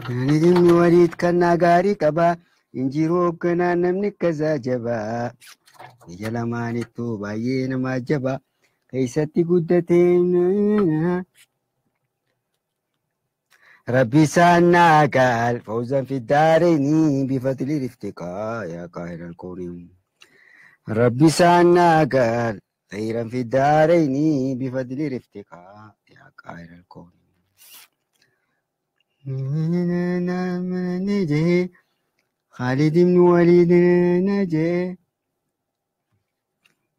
Khaalid Waliid kannaa gaarii qabaa. Injiruu hoogganaa namni kasaa jabaa. Ija lamaanittuu baay'ee nama jabaa. Keessatti guddatee Rabbi isaan gaal fawzan fi daareenii bifa tiliriftiqaa yaa qaahiral koonii. Rabbi isaan gaal khayran fi daareenii bifa tiliriftiqaa yaa qaahiral koonii. Khaalid ibn Waliid najee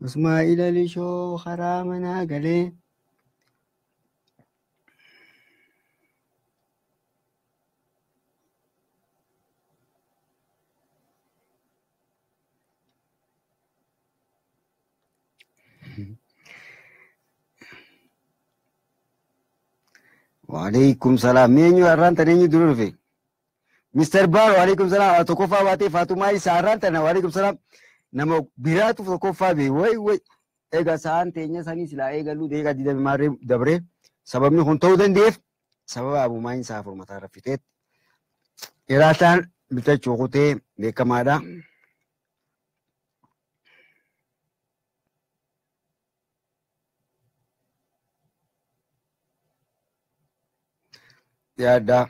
Ismaa'il Alishoo karaa manaa galee. Waalaikum salaam. Eenyu har'aan tana eenyu dura dhufe? Mr. Baar waalaikum salaam. Tokkoffaa baatee Faatumaa Isaa har'aan tana waalaikum salaam. Nama biraatu tokkoffaa bee way way. Egaa sa'aan teenya sanii silaa eegaluu deegaa didame maarree dabree sababni kun ta'uu danda'eef sababa abumaan isaa furmataa raffiteetti. Iraataan bitachuu kutee beekamaadha. Yaaddaa.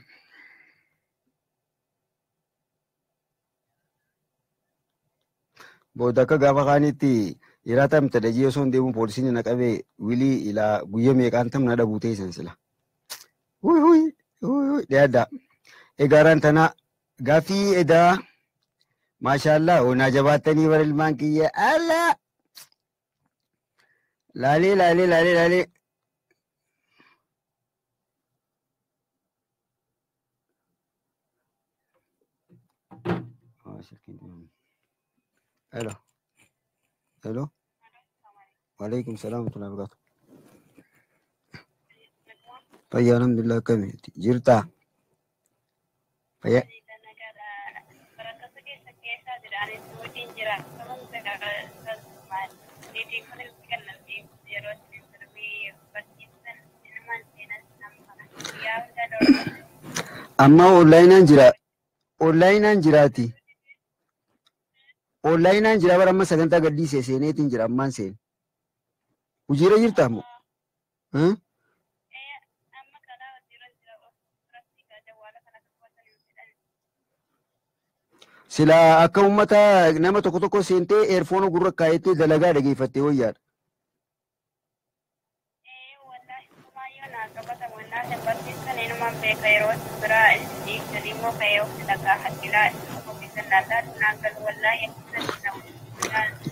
Booda akka gaafa kaanitti iraataan bitadha osoo hin deemuun poolisiin na qabee wilii ilaa guyyaa meeqaan tam na dhabuu teessan sila. Huy huy huy huy yaaddaa. Egaaraan tana gaaffii edaa maashaallah onaa jabaattanii bara ilmaan kiyya alla laalee laalee laalee laalee. Hello. Hello. Waalaikum salaam wa rahmatullahi wa barakatuh. Fayyaa alhamdulillah akkami jirtaa? Fayyaa. Amma onlaayinaan jira. Onlaayinaan jiraati. Onlaayinaan jira bara amma sagantaa gadhiisee seeneetiin jira ammaan seen. Hojiirra jirtaa moo? Silaa akka uummata nama tokko tokko seentee eerfoona gurra kaayettee dalagaa dhageeffattee wayyaadha.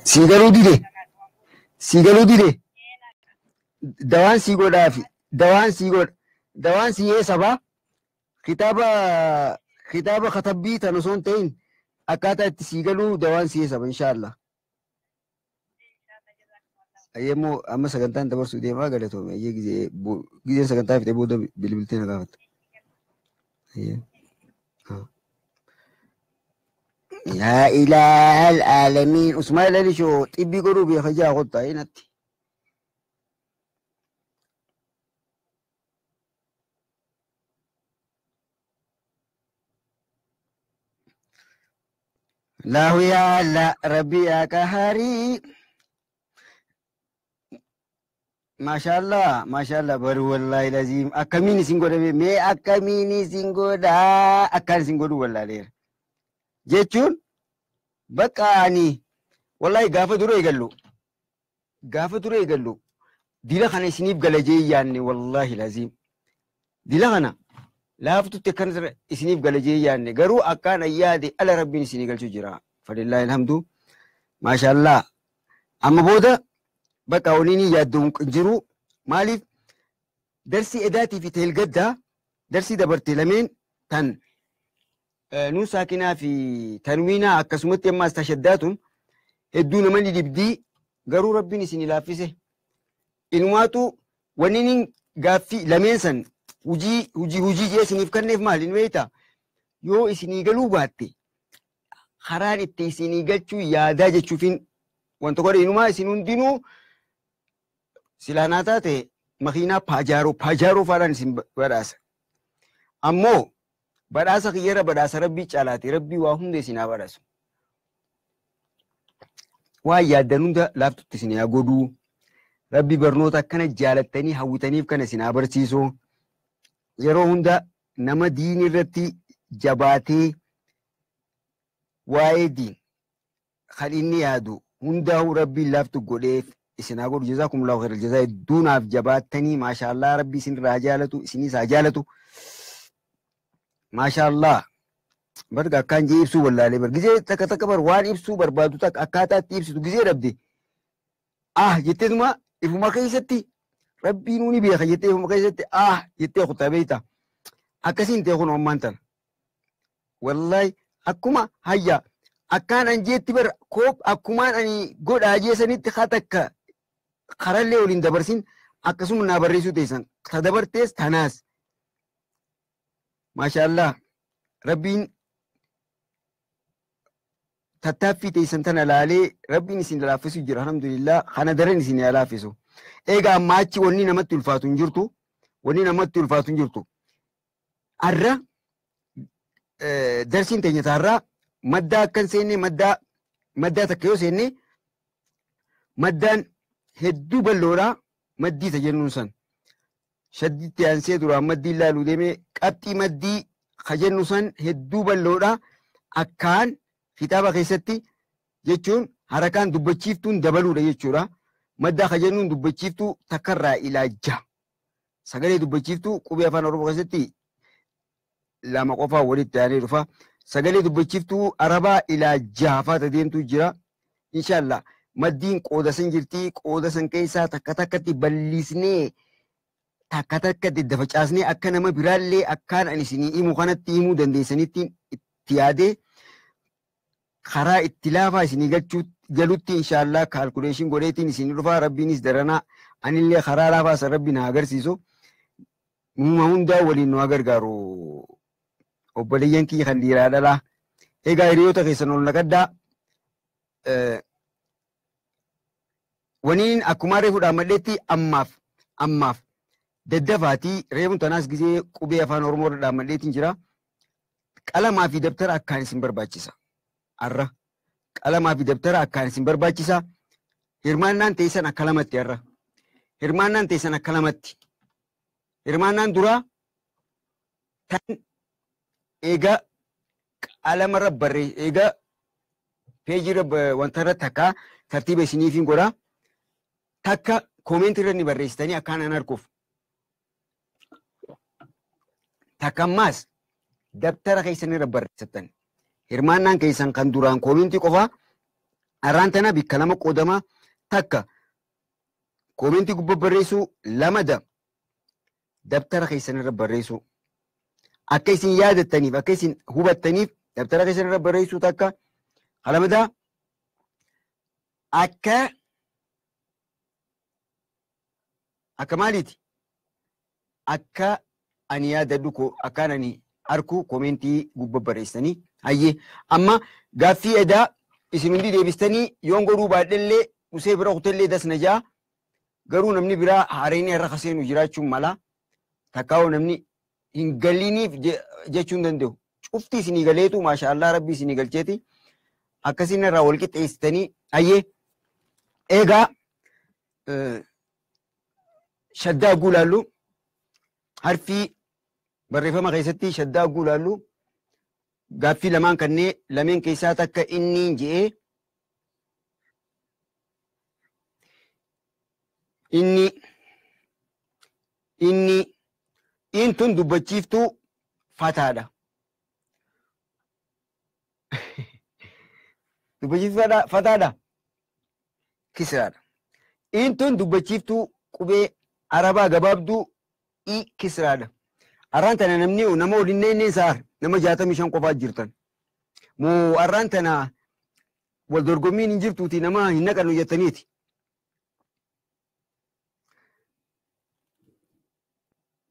Sii galuu dide. Sii galuu dide. Dawaan sii godhaafi. Dawaan sii godha. Dawaan sii eessabaa kitaaba katabbii tan osoo hin ta'in akkaataa itti sii galuu dawaan sii eessaba inshaallah. Ayyemmoo amma sagantaan dabarsuu deemaa galatoome. Ayyee gizeen sagantaa fixee booda bilbiltee na gaafatta. Ayyee. Yaa ilaahal aalamiin Usmaa'il Alishoo xibbii godhuu beeka jaa kottaa inatti. Laahu yaa Allah Rabbi yaa qaharii. Maashaallah maashaallah bari wallaahi laziim akkamiin isin godhame mee akkamiin isin godhaa akkaan isin godhu wallaaleera. Jechuun bakka ani wallaahi gaafa dura eegallu dila kana isiniif gala jee yaanne wallaahi laziim dila kana laaftutti akkana isiniif gala jee yaanne garuu akkaan ayyaade ala rabbiin isinii galchuu jira falillaahi alhamdu maashaallah amma booda bakka waliin yaadduun jiru maaliif darsii edaatii fi teelgaddaa darsii dabarte lameen tan nuun saakinaa fi tanwiinaa akkasumatti ammaas tashaddaatun hedduu nama ni dibdii garuu rabbiin isin laaffise. Inumaatu wanni inni gaaffii lameen san hujii hujii hujii jee isiniif kenneef maali ni beektaa? Yoo isinii galuu baatte karaan itti isinii galchuu yaadaa jechuufin wanta godhe inumaa isin hundinuu silaanaa taate makiinaa paajaaroo faadhaan isin badhaasa. Ammoo badhaasa kiyyarra badhaasa rabbii caalaati. Rabbii waa hunda isin haa badhaasu. Waan yaaddan hunda laaftutti isin haa godhuu. Rabbi barnoota akkana jaalattanii hawwitaniif kana isin haa barsiisu. Yeroo hunda nama diin irratti jabaatee waa'ee diin kan inni yaadu hundaa'uu rabbiin laaftu godheef isin haa godhu. Jazaakumullahu khairal jazaa. Hedduunaaf jabaattanii maashaallah rabbi isin irraa haa jaalatu isinis haa jaalatu. Maashaallah barga akkaan jee ibsuu wallaalee bar gizee takka takka bar waan ibsuu barbaadu takka akkaataa itti ibsitu gizee dhabde ah jetteetuma ifuma keessatti rabbiin ni beeka jettee ifuma keessatti ah jettee kutaa beekta. Akkasiin ta'e kun ammaan tana. Wallaahi akkuma hayya akkaan an jeetti bar koop akkumaan ani godhaa jeesanitti haa takka karallee waliin dabarsin akkasuma naa barreessuu teessan ta dabartees tanaas. Maashaallah rabbiin tattaaffii teessan tana laalee rabbiin isin laaffisu jira alhamdulillah kana daran isin haa laaffisu. Egaa ammaa achi wanni namatti ulfaatu hin jirtu wanni namatti ulfaatu hin jirtu. Arra darsiin teenya taarraa maddaa akkan seenne maddaa takka yoo seenne maddaan hedduu bal'oodha maddii ta jennuun san. Shadditti aansee duraan maddii ilaaluu deemee qabxii maddii ka jennu san hedduu bal'oodha akkaan kitaaba keessatti jechuun harakaan dubbachiiftuun dabaluudha jechuudha. Maddaa ka jennuun dubbachiiftuu takkarraa ilaajja. Sagalee dubbachiiftuu qubee afaan Oromoo keessatti lama qofaa walitti aanee dhufa. Sagalee dubbachiiftuu arabaa ilaajja faata deemtuu jira. Inshaallah maddiin qooda san jirti. Qooda san keessaa takka takkatti bal'isnee takka takkatti dafacaasnee akka nama biraallee akkaan ani isinii himu kanatti himuu dandeessanitti itti yaadee karaa itti laafaa isinii galutti inshaallah kaalkuleeshin godheetiin isinii dhufaa. Rabbiinis daranaa anillee karaa laafaa san rabbiin haa agarsiisu. Numa hundaa waliin nu haa gargaaru. Obboleeyyan kiyya kan dhiiraa dhalaa. Egaa hiriyoota keessan ol naqaddaa. Waniin akkuma reefu dhaammadheetti ammaaf daddafaatii reefuun tanaas gizee qubee afaan Oromoo irra dhaammadheetiin jira. Qalamaa fi dabtara akkaan isin barbaachisa. Arra qalamaa fi dabtara akkaan isin barbaachisa. Hirmaannaan teessan akka lamatti arra. Hirmaannaan teessan akka lamatti. Hirmaannaan duraa tan eega qalamarra barree eega peejirra wanta irra takka tartiiba isiniifiin godha. Takka koomentii irra ni barreessitanii akkaan an arguuf. Takka ammaas dabtara keessan irra barreessatan. Hirmaannaan keessan kan duraan koomentii qofaa arraan tana bikka lama qoodama. Takka koomentii gubbaa barreessuu lama dabtara keessan irra barreessuu. Akka isin yaadattaniif akka isin hubattaniif dabtara keessan irra barreessuu takka kalamadaa akka maaliiti? Akka ani yaadadhu akkaan ani arku koomentii gubbaa barreessanii. Hayyee amma gaaffii edaa isin hundi deebistanii yoon godhuu baadhellee usee bira kutellee dasna jaa garuu namni biraa haareen irra kaseenu jiraachuun mala takkaa'u namni hin galiniif jechuu hin danda'u. Cufti isinii galeetu maashaallah rabbi isinii galcheeti akkasiin irraa wal qixxeessitanii. Hayyee egaa shaddaa guulaallu harfii barreeffama keessatti shaddaa guulaallu gaaffii lamaan kanneen lameen keessaa takka inni je'ee inni intun dubbachiiftuu fataadha. Dubbachiiftuu fataadha. Kisraadha. Intun dubbachiiftuu qubee arabaa gabaabduu i kisraadha. Arraan tana namni nama waliin inni saar nama 65 qofaa jirtan. Moo arraan tana wal dorgommiin hin jirtuuti nama hin naqannu jettaniiti.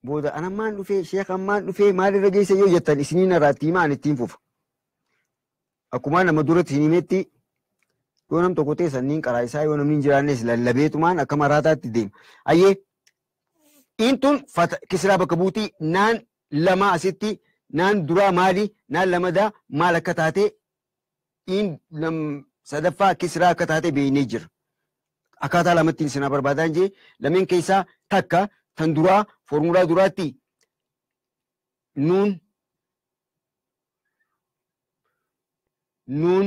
Booda anammaan dhufee sheek ammaan dhufee maalirra geesse yoo jettan isiniin irraatti himaa ani ittiin fufa. Akkuma nama duratti hin himetti yoo nam tokko ta'e sanniin karaa isaa yoo namni hin jiraannes lallabeetumaan akka maraataatti deema. Ayyee Intun kisraa bakka buutii naan lama asitti naan duraa maali naan lamadaa maal akka taate in sadaffaa kisraa akka taate beeknee jira. Akkaataa lamatti isin barbaadan jee lameen keessaa takka tan duraa foormulaa duraatti nuun nuun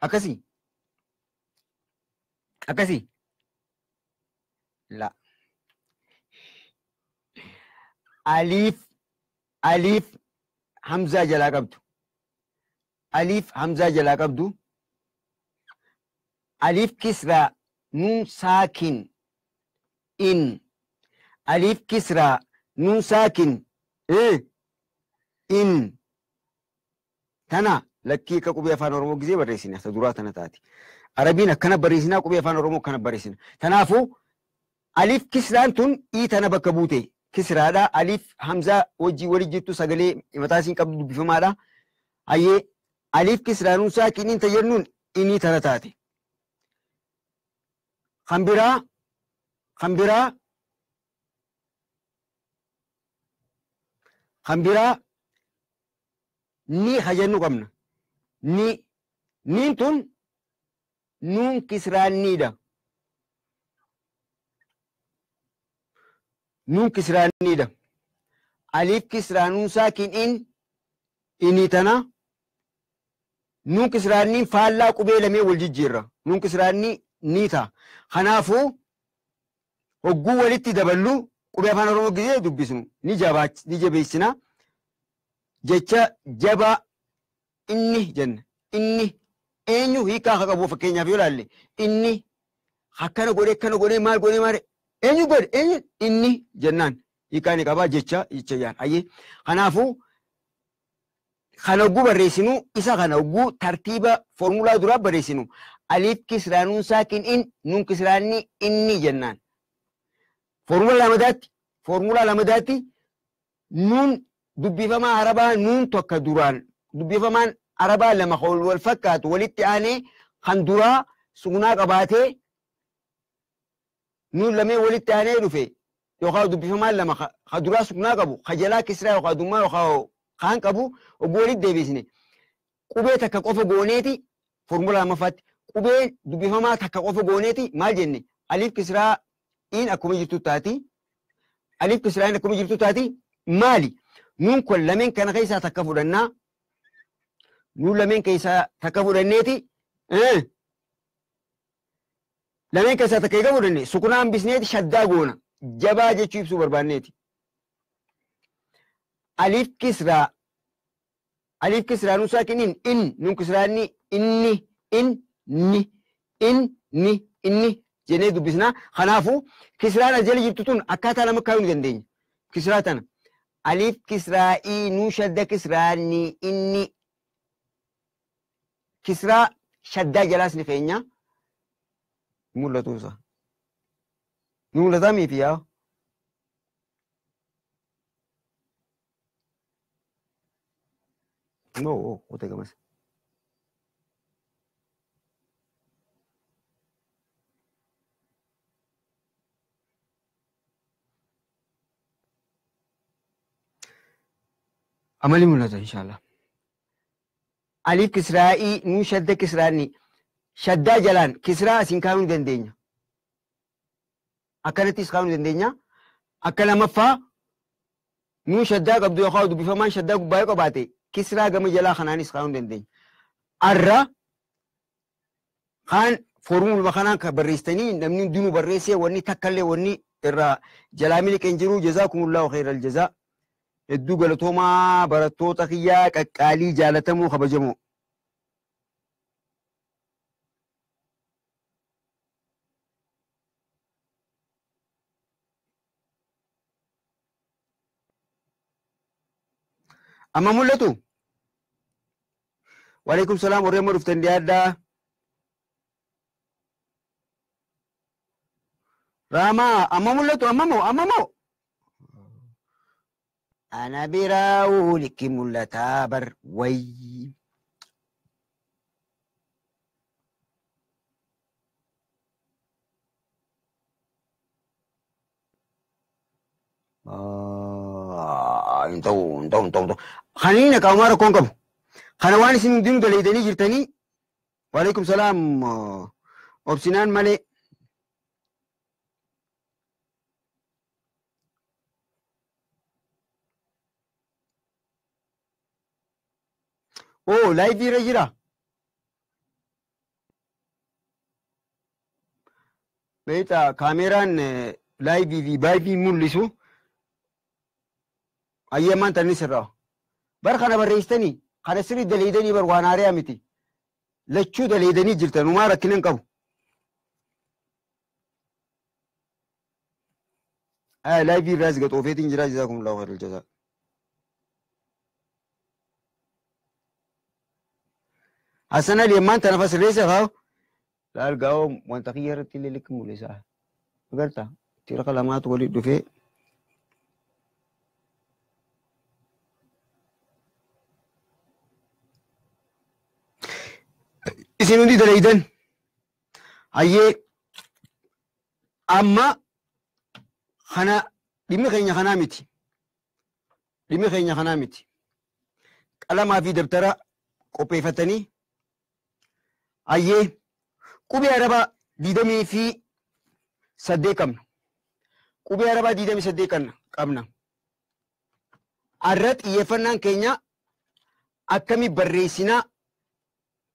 akkasii akkasii la aliif aliif hamzaa jalaa qabdu aliif hamzaa jalaa qabdu aliif kisraa nuun saakin in aliif kisraa nuun saakin in tana lakkii akka qubee afaan Oromoo gisee barreessina ta duraa tana taati. Arabiin akkana barreessinaa qubee afaan Oromoo akkana barreessina. Kanaafuu aliif kisraan tun ii tana bakka buute kisraadha. Aliif hamzaa wajjii wali jirtu sagalee mataa isiin qabdu dubbifamaadha. Hayyee aliif kisraa nuun saakiniin tajennuun inni tana taate. Kan biraa kan biraa kan biraa ni hajennu qabna. Ni niin tun nuun kisraanniidha. Nuun kisraanniidha. Aliif kisraa nuun saakin in inni tana nuun kisraanniin faallaa qubee lamee wal jijjiirra. Nuun kisraannii ni ta'a. Kanaafuu hogguu walitti daballu qubee afaan Oromoo gisee dubbisnu ni jabeessina. Jecha jabaa inni jenna. Inni eenyu hiikaa akka qabu fakkeenyaaf yoo ilaalle inni akkana godhee akkana godhee maal godhee maal eenyu godhe eenyu inni jennaan hiikaa ni qabaa jecha jecha jaan. Hayyee kanaafuu kana hogguu barreessinu isa kana hogguu tartiiba foormulaa duraa barreessinu aliif kisraa nuun saakin in nuun kisraanni inni jennaan. Foormulaa lamadaatti nuun dubbifamaa arabaa nuun tokko duraan dubbifamaan arabaa lama wal fakkaatu walitti aanee kan duraa sukunaa qabaatee nuun lamee walitti aanee dhufe yookaan dubbifamaan lama kan duraa sukunaa qabu kan jalaa kisraa yookaan dummaa yookaan kaan qabu ogguu walitti deebisne qubee takka qofa gooneeti foormulaa lammaffaatti qubee dubbifamaa takka qofa gooneeti maal jenne aliif kisraa in akkuma jirtu taati aliif kisraa in akkuma jirtu taati maali nuun kun lameen kana keessaa takka fudhannaa nuun lameen keessaa takka fudhanneeti lameen keessaa takka eega fudhanne sukunaa hambisneeti shaddaa goona jabaa jechuu ibsuu barbaanneeti. Aliif kisraa nuun saakiniin in nuun kisraanni inni in ni in ni inni jennee dubbisnaa. Kanaafuu kisraan as jala jirtu tun akkaataa lama kaayuu ni dandeenya. Kisraa tana aliif kisraa'ii nuun shadda kisraanni inni kisraa shaddaa jalaas ni feenya mul'atuusa. Ni mul'ataa miifi yaa? No, qote gamas. Amali mul'ata inshallah. Aliif kisraa'ii nuun shadda kisraanni shaddaa jalaan kisraa asiin kaa'uu ni dandeenya. Akkanattis kaa'uu ni dandeenya. Akka lamaffaa nuun shaddaa qabdu yookaan dubbifamaan shaddaa gubbaa yoo qabaate kisraa gama jalaa kanaanis kaa'uu ni dandeenya. Arra kaan foormuluma kanaan kan barreessitanii namni hundinuu barreessee wanni takkallee wanni irraa jalaa miliqeen jiru jazaakumullahu khairal jazaa. Hedduu galatoomaa barattoota kiyyaa qaqqaalii jaalatamoo kabajamoo. Amma mul'atu? Waalaikum salaam warri amma dhuftan dhiyaadhaa. Raamaa amma mul'atu amma moo amma moo? Ana biraa likki mul'ataa bar wayyi. Hin ta'u hin ta'u hin ta'u. Kaniin qaamaa rakkoon qabu. Kana waan isin hundinuu daleeydanii jirtanii. Waalaikum salaam obsinaan malee. Oh, live irra jira. Beektaa kaameraan live fi baay'ee mul'isu. Ayyamaan tanni sirraa. Bar kana barreessitanii kana sirrii daleeydanii bar waan haariyaa miti. Lachuu daleeydanii jirtan umaa rakkina hin qabu. Live irraas gaxoofeetiin jira jazaakumullahu khairal jazaa. Hassan Ali ammaan tana fasirreessa haa. Laal gaa'oo wanta kiyya irratti illee likki mul'isa. Agartaa tira lamaatu walitti dhufee. Isin hundi daleeydan. Hayyee amma kana dhimmi keenya kanaa miti. Dhimmi keenya kanaa miti. Qalamaa fi dabtara qopheeffatanii hayyee qubee arabaa 28 qabna. Qubee arabaa 28 qabna. Arra xiyyeeffannaan keenya akkami barreessinaa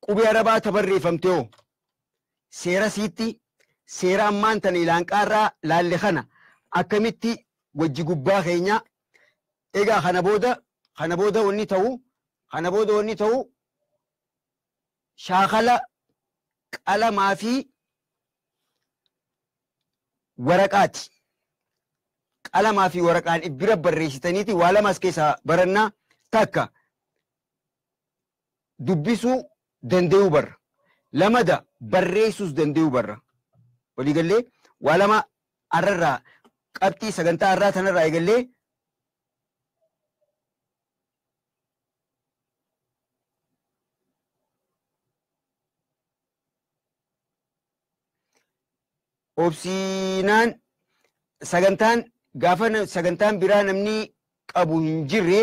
qubee arabaa ta barreeffamte hoo seera siitti seera ammaan tana ilaanqaarraa laalle kana akkamitti wajji gubbaa keenya egaa kana booda wanni ta'u kana booda wanni ta'u shaakala qalamaa fi waraqaati. Qalamaa fi waraqaan bira barreessitaniiti waa lamas keessaa barannaa takka dubbisuu danda'uu barra. Lamada barreessuus danda'uu barra. Waliigallee waa lama arrarraa qabxii sagantaa arraa tanarraa eegallee obsiinaan sagantaan gaafa sagantaan biraa namni qabu hin jirre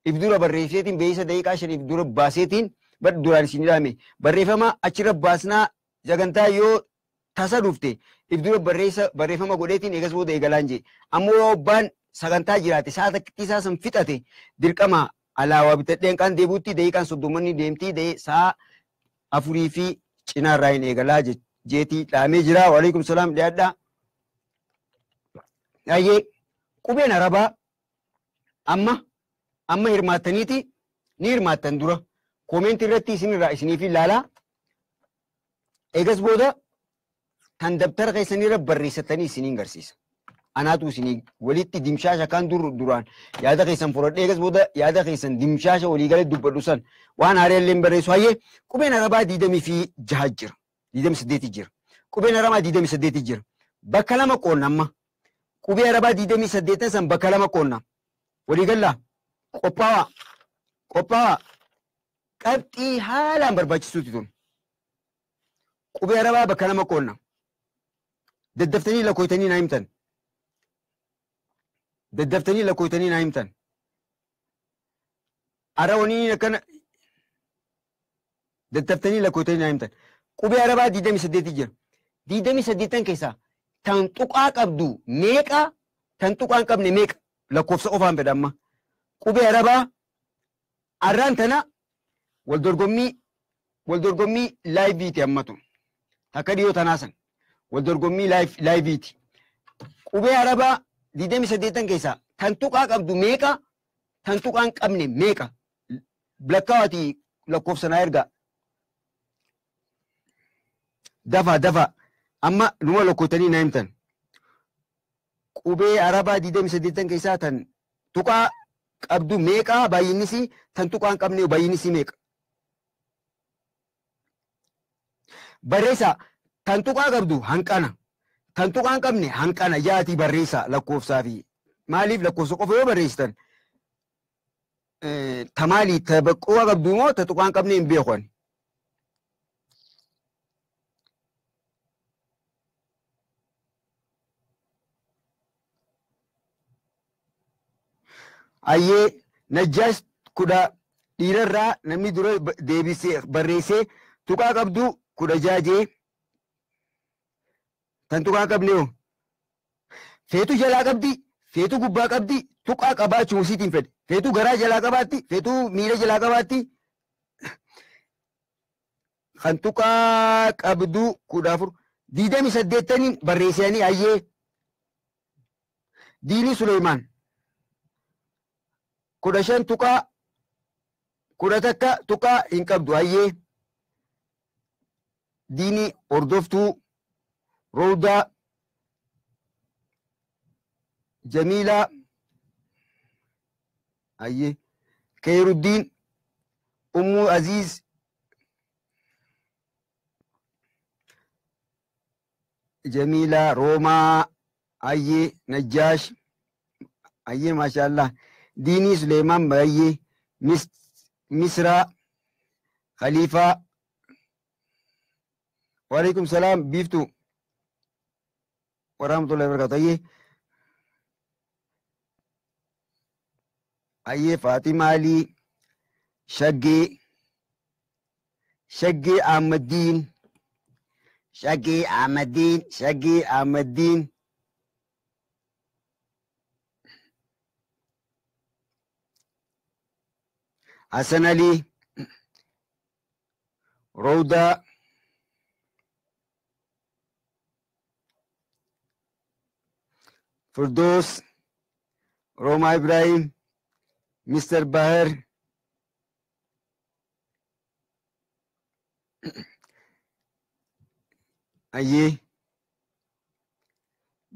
if dura barreesseetiin beeksisa daqiiqaa 5 if dura baaseetiin bar duraan isin ilaame barreeffama achirra baasnaa sagantaa yoo tasa dhufte if dura barreeffama godheetiin eegas booda eegalaan jee ammoo yoo abbaan sagantaa jiraate sa'a takkitti isaa san fixate dirqama alaawaa bitadheen qaan deebuutti daqiiqaan 30 deemtii sa'a 4 fi cinaarraa hin eegalaa jeetii dhaamee jira. Waalaikum salaam dhiyaadhaa. Hayyee qubeen arabaa amma hirmaattaniiti ni hirmaattan dura koomeentii irratti isinirraa isiniif ilaalaa. Eegas booda kan dabtara keessanirra barreessatanii isiniin garsiisa. Anaatu isinii walitti dimshaasha kan duraan yaada keessan fudhadhee eegas booda yaada keessan dimshaasha walii galee dubbadhu san waan haaraa illee barreessu. Hayyee qubeen arabaa 26 jira. 28 jira. Qubeen arabaa 28 jira. Bakka lama qoonna amma. Qubee arabaa 28 san bakka lama qoonna. Walii gallaa qophaawaa qophaawaa qabxii haalaan barbaachisuuti tun. Qubee arabaa bakka lama qoonna. Daddaftanii lakkoytanii naa himtan. Daddaftanii lakkoytanii naa himtan. Ara waniin akkana daddaftanii lakkoytanii naa himtan. Qubee arabaa 28 jira. 28 keessaa tan tuqaa qabdu meeqa tan tuqaa hin qabne meeqa lakkoofsa qofaan fedha amma. Qubee arabaa arraan tana wal dorgommii laayiviiti ammatu. Takka dhiyoo tanaa san wal dorgommii laayiviiti. Qubee arabaa 28 keessaa tan tuqaa qabdu meeqa tan tuqaa hin qabne meeqa lakkaawati lakkoofsa naa ergaa. Dafa dafa amma numa lakkootanii naa himtan. Qubee arabaa 28 keessaa tan tuqaa qabdu meeqa baay'innis tan tuqaa hin qabne baay'innis meeqa. Barreessaa tan tuqaa qabdu hanqana tan tuqaa hin qabne hanqana jaatii barreessaa lakkoofsaa fi maaliif lakkoofsa qofa yoo barreessitan tamaalii tabaqqoo qabdu moo ta tuqaa hin qabne hin beeku ani. Ayyee Najjaash 10 dhiirarraa namni dura deebisee barreessee tuqaa qabdu 16 jee. Tan tuqaa qabne hoo? Feetu jalaa qabdi, feetu gubbaa qabdi, tuqaa qabaachuu isiitiin fedhe. Feetu garaa jalaa qabaatti, feetu miila jalaa qabaatti. Kan tuqaa qabdu 14. 28 barreessanii ayyee. Diinii Suleymaan 15 tuqaa 11 tuqaa hin qabdu ayyee. Diinii hordoftuu Roodaa Jamiilaa ayyee. Keeruddiin Ummuu Aziz Jamiilaa Roomaa ayyee. Najjaash ayyee maashaallah. Diinii Suleymaan ayyee. Misraa Khaliifaa. Waalaikum salaam biiftuu warahmatullahi wabarakatuh ayyee. Ayyee Faatima Alii Shaggee Shaggee Ahmaddiin Shaggee Ahmaddiin Shaggee Ahmaddiin Hasan Alii Roodaa Firdoos Roomaa Ibrahim Mr. Bahar ayyee.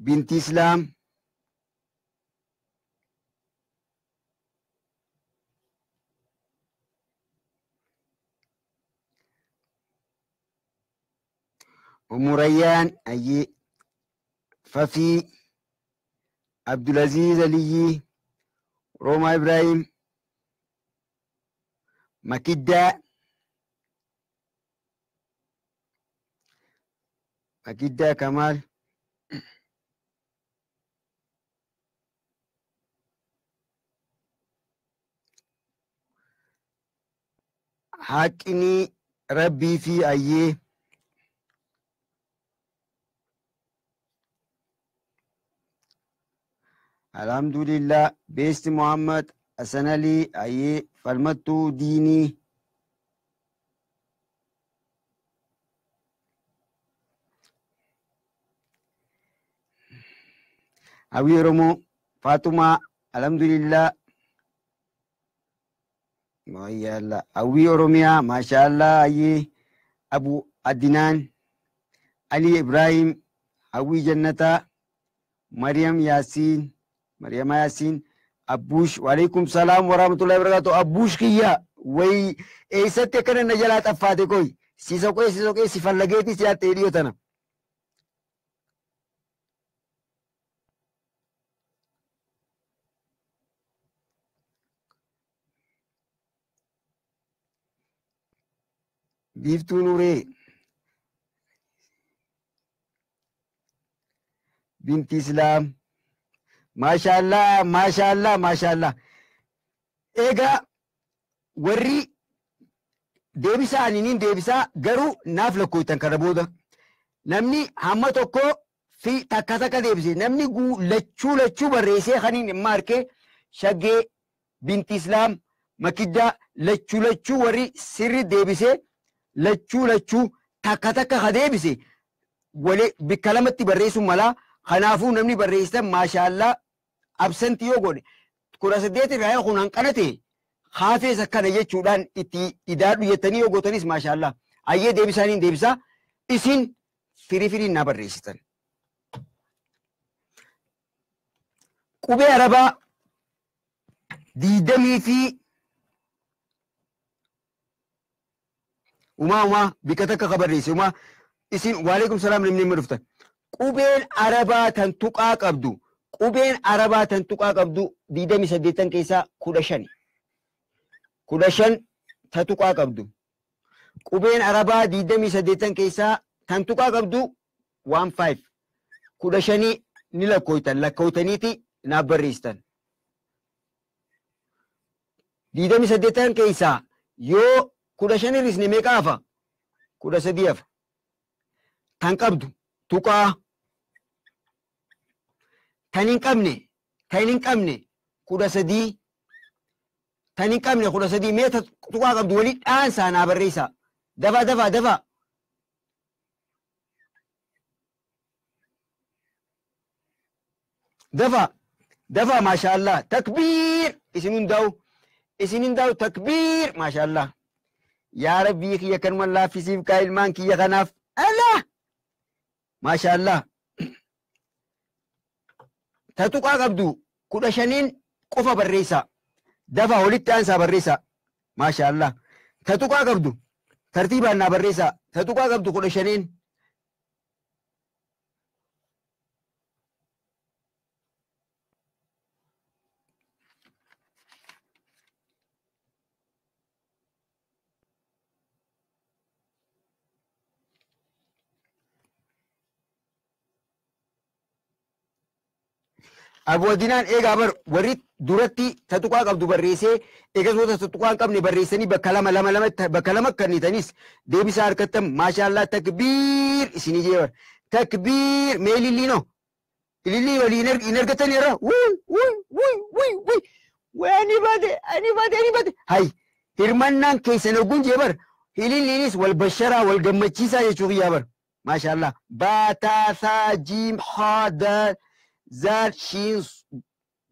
Binti Islaam Ummu Rayyaan ayyee. Fafii Abdulaziz Aliyyi Roomaa Ibrahim Makiddaa Makiddaa Kamaal Haqni Rabbii fi ayyee. Alhamdulillah Beesti Muhammad Hasan Ali ayyee. Falmattuu Diinii Hawwii Oromoo Faaxumaa Alhamdulillah Maayyaalla Hawwii Oromiyaa Maashaallah ayyee. Abu Adinaan Ali Ibrahim Hawwii Jannataa Maryam Yaasiin Maryama Yaasiin Abbuush waalaikum salaam warahmatullahi wabarakatuh. Abbuush kiyya way eessatti akkana na jalaa xaffaate koy si soqee si soqee si fallageeti si yaattee dhiyoo tana. Biiftuu Nuuree Binti Islaam Maashaallah maashaallah maashaallah. Egaa warri deebisaa aniniin deebisaa garuu naaf lakkooftan kana booda namni hamma tokko fi takka takka deebise namni lachuu lachuu barreessee kaniin imma harkee Shaggee Binti Islaam Makiddaa lachuu lachuu warri sirri deebisee lachuu lachuu takka takka ka deebise walee bikka lamatti barreessuun malaa. Kanaafuu namni barreessitan maashaallah absentii yoo godhe 18 irraa yoo kun hanqana ta'e haafees akkana jechuudhaan itti idaadhu jettanii yoo gootanis maashaallah ayyee deebisaaniin deebisaa isin firii firiin na barreessitan. Qubee Arabaa 20 fi umaa umaa bikka takka ka barreesse umaa isin waalaikum salaam namni hin dhuftan. Qubeen Arabaa tan tuqaa qabdu qubeen Arabaa tan tuqaa qabdu 28 keessaa 15. 15 ta tuqaa qabdu. Qubeen Arabaa 28 keessaa tan tuqaa qabdu 15. 15 ni lakkooytan lakkooytaniiti naaf barreessitan. 28 keessaa yoo 15 hir'isne meeqa hafa? 13 hafa. Tan qabdu tuqaa. Tan hin qabne 13. Tan hin qabne 13 mee tuqaa qabdu walitti dhaansaa naa barreessaa. Dafaa dafaa dafaa. Dafaa dafaa maashaallah takbiir isin hundaa'u takbiir maashaallah. Yaa Rabbii kiyya kanuma laaffisiif kaa ilmaan kiyya kanaaf alaa maashaallah. Ta tuqaa qabdu 15 qofa barreessaa. Dafaa walitti aansaa barreessaa. Maashaallah. Ta tuqaa qabdu tartiibaan naa barreessaa. Ta tuqaa qabdu 15. Abu Adinaan eegaa bar warri duratti ta tuqaa qabdu barreessee eegas ta tuqaa hin qabne barreessanii bakka lama lama lama bakka lama kennitanis deebisaa harkattan maashaallah takbiir isinii jee bar takbiir mee ililliinoo ilillii walii hin argatan irra wuy wuy wuy wuy wuy wuy ani bade ani bade ani bade hay hirmannaan keessan ogguun jee bar ililliinis wal basharaa wal gammachiisaa jechuu kiyyaa bar maashaallah baataa saa jiim haa daal زال شين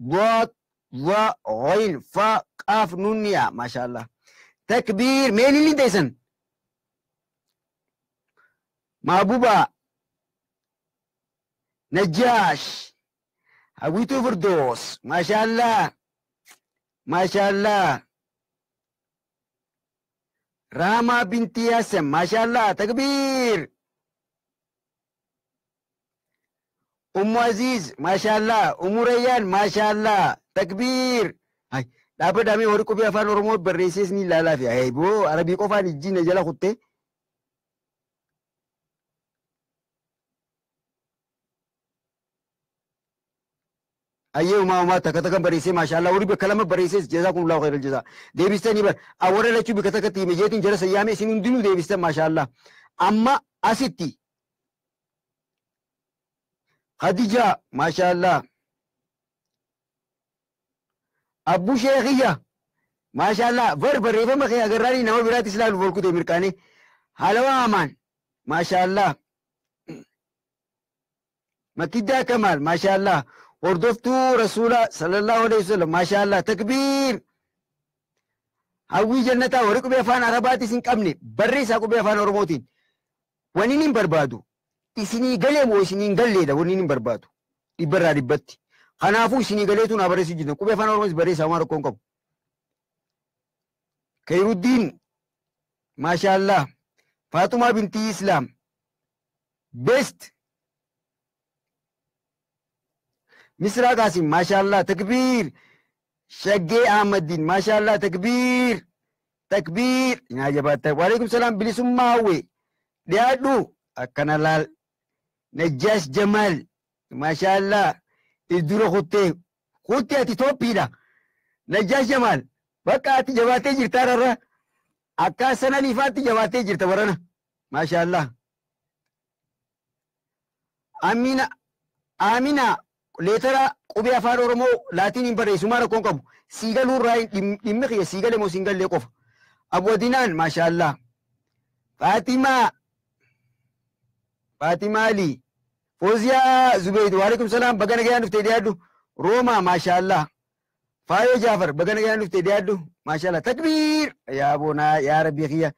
ضاد ضاء غين فاء قاف نون ياء ما شاء الله تكبير ميل اللي ديسن محبوبة نجاش هويتو فردوس ما شاء الله ما شاء الله راما بنتي ياسم ما شاء الله تكبير أم عزيز ما شاء الله أم ريان ما شاء الله تكبير هاي لابد أمي وركو بيا فان ورمو بريسيس ني لا لا في هاي بو عربي قفان الجين جلا خطة أيه ما تكتكم بريسي ما شاء الله وري بكلام بريسيس جزاكم الله خير الجزاء ديبستني بر أورا لتشو بكتكتي مجيتين جلس أيامي سنين دينو ديبستن ما شاء الله أما أستي خديجة ما شاء الله أبو شيخية ما شاء الله بربر إذا ما خي أقراني نما برات إسلام الفولكو تمركاني هلا أمان ما شاء الله مكيدا كمال ما شاء الله وردفتو رسول صلى الله عليه وسلم ما شاء الله تكبير هاوي جنتا وركو بيفان عرباتي سنكمني بري ساكو بيفان أرموتين ونينين بربادو isinii galee moo isinii hin galleedha wanni hin barbaadu dhibbarraa dhibbatti kanaafuu isinii galeetu naa barreessu jirtan qubee afaan oromoos barreessaa waan rakkoon qabu. Khairuddin maashaallah Faaxumaa bintii Islaam best Misraa Qaasim maashaallah takbiir Shaggee Ahmadiin maashaallah takbiir takbiir naa jabaata waalaikum salaam bilisummaa hawwee dhiyaadhu akkana laal نجاش جمال ما شاء الله الدورة خطة خطة توبيدا نجاش جمال بقى جواتي جرتارة أكا سنة اللي فاتت جواتي جرت ما شاء الله أمينة أمينة لترى قبي أفار أورمو لاتين بري سمارة كونكم سيجالو راي دمخي سيجال مو سيجال ليكوف أبو دينان ما شاء الله فاطمة فاطمة علي فوزيا زبيد وعليكم السلام بغنا جاي نفتي ديادو روما ما شاء الله فايو جعفر بغنا جاي نفتي ديادو ما شاء الله تكبير يا أبونا يا ربي خيا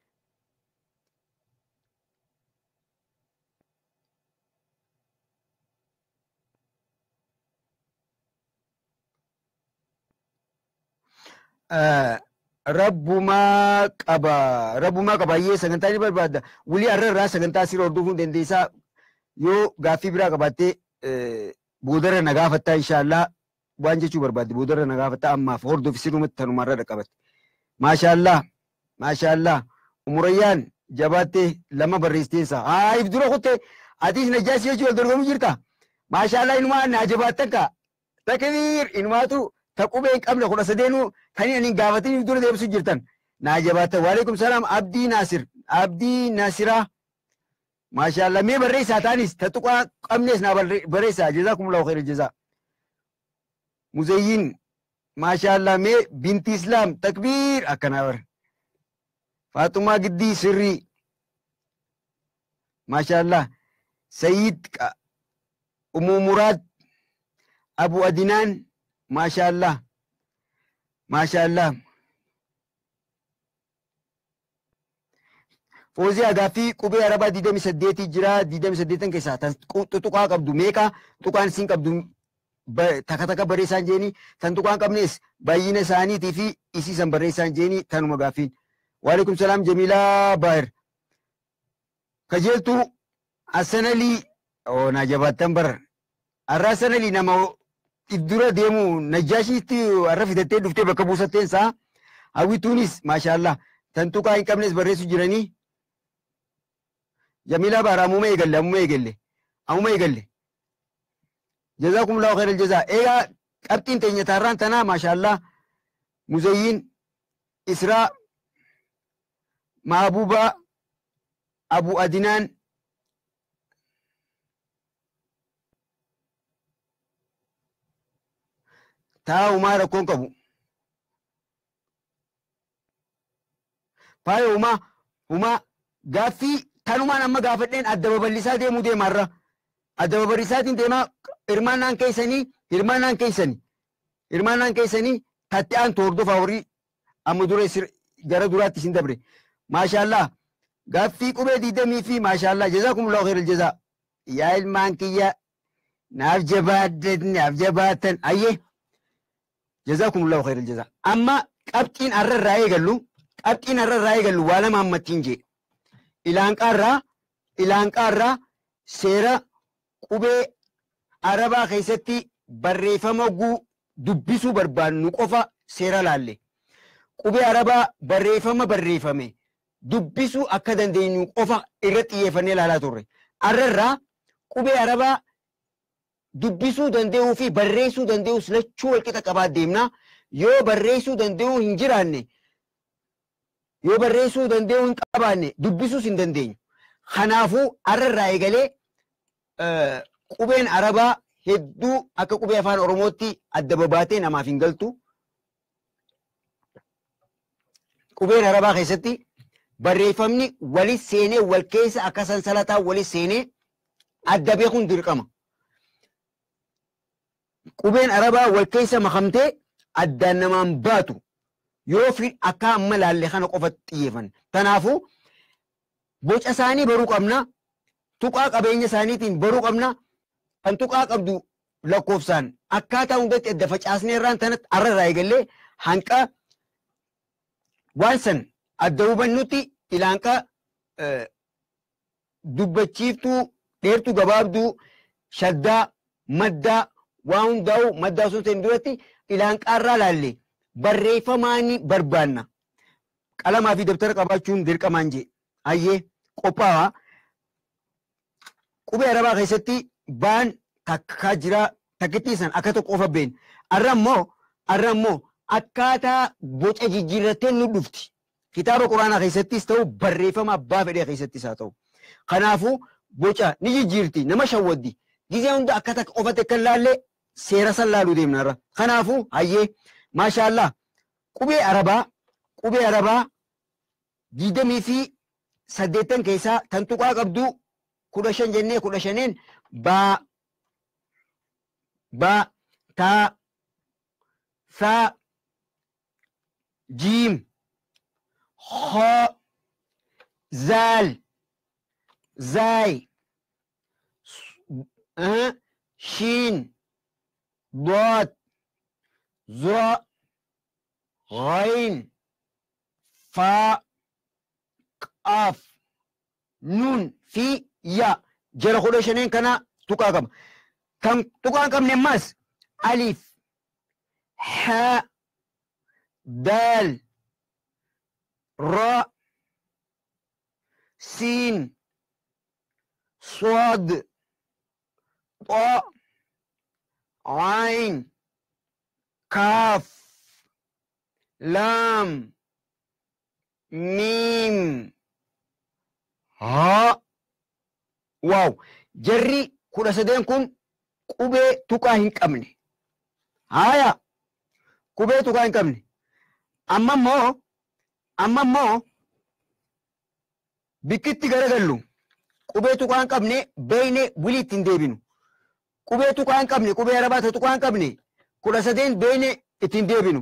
Rabbumaa qaba rabbumaa qaba ayyee sagantaa ni barbaadda wulii har'a irraa sagantaa sirra hordofuun dandeessaa yoo gaaffii biraa qabaattee boodarra na gaafattaa inshaallah waan jechuu barbaadde boodarra na gaafattaa ammaaf hordofi sirrumatti tanumarra dhaqqabatte maashaallah maashaallah umurayyaan jabaattee lama barreessiteessa haa if dura kutte atiis najjaasii jechuu wal dorgomuu jirta maashaallah inumaa naa jabaattan kaa takbiir inumaatu Ta qubee hin qabne 13 kan ani gaafatiniif dura deebisu jirtan. Naa jabaata. Waalaikum salaam Abdii Naasir. Abdii Naasiraa. Maashaallah mee barreessaa taanis ta tuqaa qabnes naa barreessaa. Jazaakumullahu khairal jazaa. Muzayyin maashaallah mee binti Islaam takbiir akkanaa bara. Faaxumaa Giddii sirrii. Maashaallah Sayyid Umu Muraad Abu Adinaan maashaallah maashaallah. Fooziyaa gaaffii qubee Arabaa 28 jira. 28 keessaa tan tuqaa qabdu meeqa? Tuqaan isiin qabdu takka takka barreessaan jeeni. Tan tuqaan qabnes baay'ina isaaniitii fi isii san barreessaan jeeni tanuma gaaffiin. Waalaikum salaam Jamiilaa Baahir. Kajeeltuu Hassanalii oo naa jabaattan bara. Har'a Hassanalii nama dura deemu Najjaashiitti har'a fidattee dhuftee bakka buusatteen isaa hawwituunis maashaallah tan tuqaa hin qabnes barreessu jiranii. Jamiilaa Baahir ammuma eegalle ammuma eegalle ammuma eegalle. Jazaakumullahu khairal jazaa. Egaa qabxiin teenya taarraan tanaa maashaallah Muzayyin Israa Maabuubaa Abu Adinaan taa'umaa rakkoon qabu. Faaya humaa humaa gaaffii tanumaan amma gaafadheen adda babal'isaa deemuu deemaarra. Adda babal'isaatiin deemaa hirmaannaan keessanii hirmaannaan keessanii hirmaannaan keessanii tatti aantu hordofaa horii amma dura gara duraatti isin dabre. Maashaallah gaaffii qubee 20 fi maashaallah jazaakumullahu khairal jazaa. Yaa ilmaan kiyya naaf jabaaddan naaf jabaatan ayyee jazaakumullahu khairal jazaa. Amma qabxiin har'a irraa eegallu qabxiin har'a irraa eegallu waa lama ammattiin jee. Ilaanqaarraa seera qubee Arabaa keessatti barreeffama dubbisuu barbaannu qofa seera laalle. Qubee Arabaa barreeffama barreeffame dubbisuu akka dandeenyu qofa irratti xiyyeeffannee ilaalaa turre. Har'arraa qubee Arabaa dubbisuu danda'uu fi barreessuu danda'uus lachuu walqixa qabaa deemna. Yoo barreessuu danda'uu hin jiraanne yoo barreessuu danda'uu hin qabaanne dubbisuus hin dandeenyu. Kanaafuu har'arraa eegalee qubeen Arabaa hedduu akka qubee afaan Oromootti adda babaatee namaaf hin galtu. Qubeen Arabaa keessatti barreeffamni wali seenee wal keessa akka sansalataa wali seenee adda beekuun dirqama. Qubeen Arabaa wal keessa makamtee addaan namaan baatu yoo fi akka amma laalle kana qofa xiyyeeffanne. Kanaafuu boca isaanii baruu qabna. Tuqaa qabeenya isaaniitiin baruu qabna. Kan tuqaa qabdu lakkoofsaan akkaataa hundatti adda facaasnee irraan tanatti har'arraa eegallee hanqa waan san adda hubannutti ilaanqa dubbachiiftuu dheertuu gabaabduu shaddaa maddaa waan hundaa'u maddaa osoo ta'in duratti ilaanqaarraa laalle barreeffamaani barbaanna. Qalamaa fi dabtara qabaachuun dirqamaan jee. Ayyee qophaa'aa. Qubee Arabaa keessatti baan takkaa jira takkittii san akka tokko qofa been. Har'a immoo akkaataa boca jijjiirrattee nu dhufti. Kitaaba Quraanaa keessattis ta'u barreeffama abbaa fedhee keessattis haa ta'u. Kanaafuu boca ni jijjiirti nama shawwaddi. Gizee hunda akka takka qofatti akka laallee seera san laaluu deemna irra. Kanaafuu hayyee maashaallah qubee Arabaa 28 keessaa tan tuqaa qabdu 15 jennee 15 baa ba ta sa jiim kha zal zai shin ضاد ظا غين فا قاف نون في يا جرى 15 kana tuqaa qaba. Kan tuqaa qabne ammas alif ha dal ra sin صاد طا عين Kaaf, laam, miim, haa, waaw. Jarri 13 kun qubee tuqaa hin qabne. Haaya, qubee tuqaa hin qabne. Amma immoo bikkitti garagallu qubee tuqaa hin qabne beeyne bulii ittiin deebinu. Qubee tuqaa hin qabne, qubee arabaa ta'e tuqaa hin qabne 13 beeyne ittiin deebinu.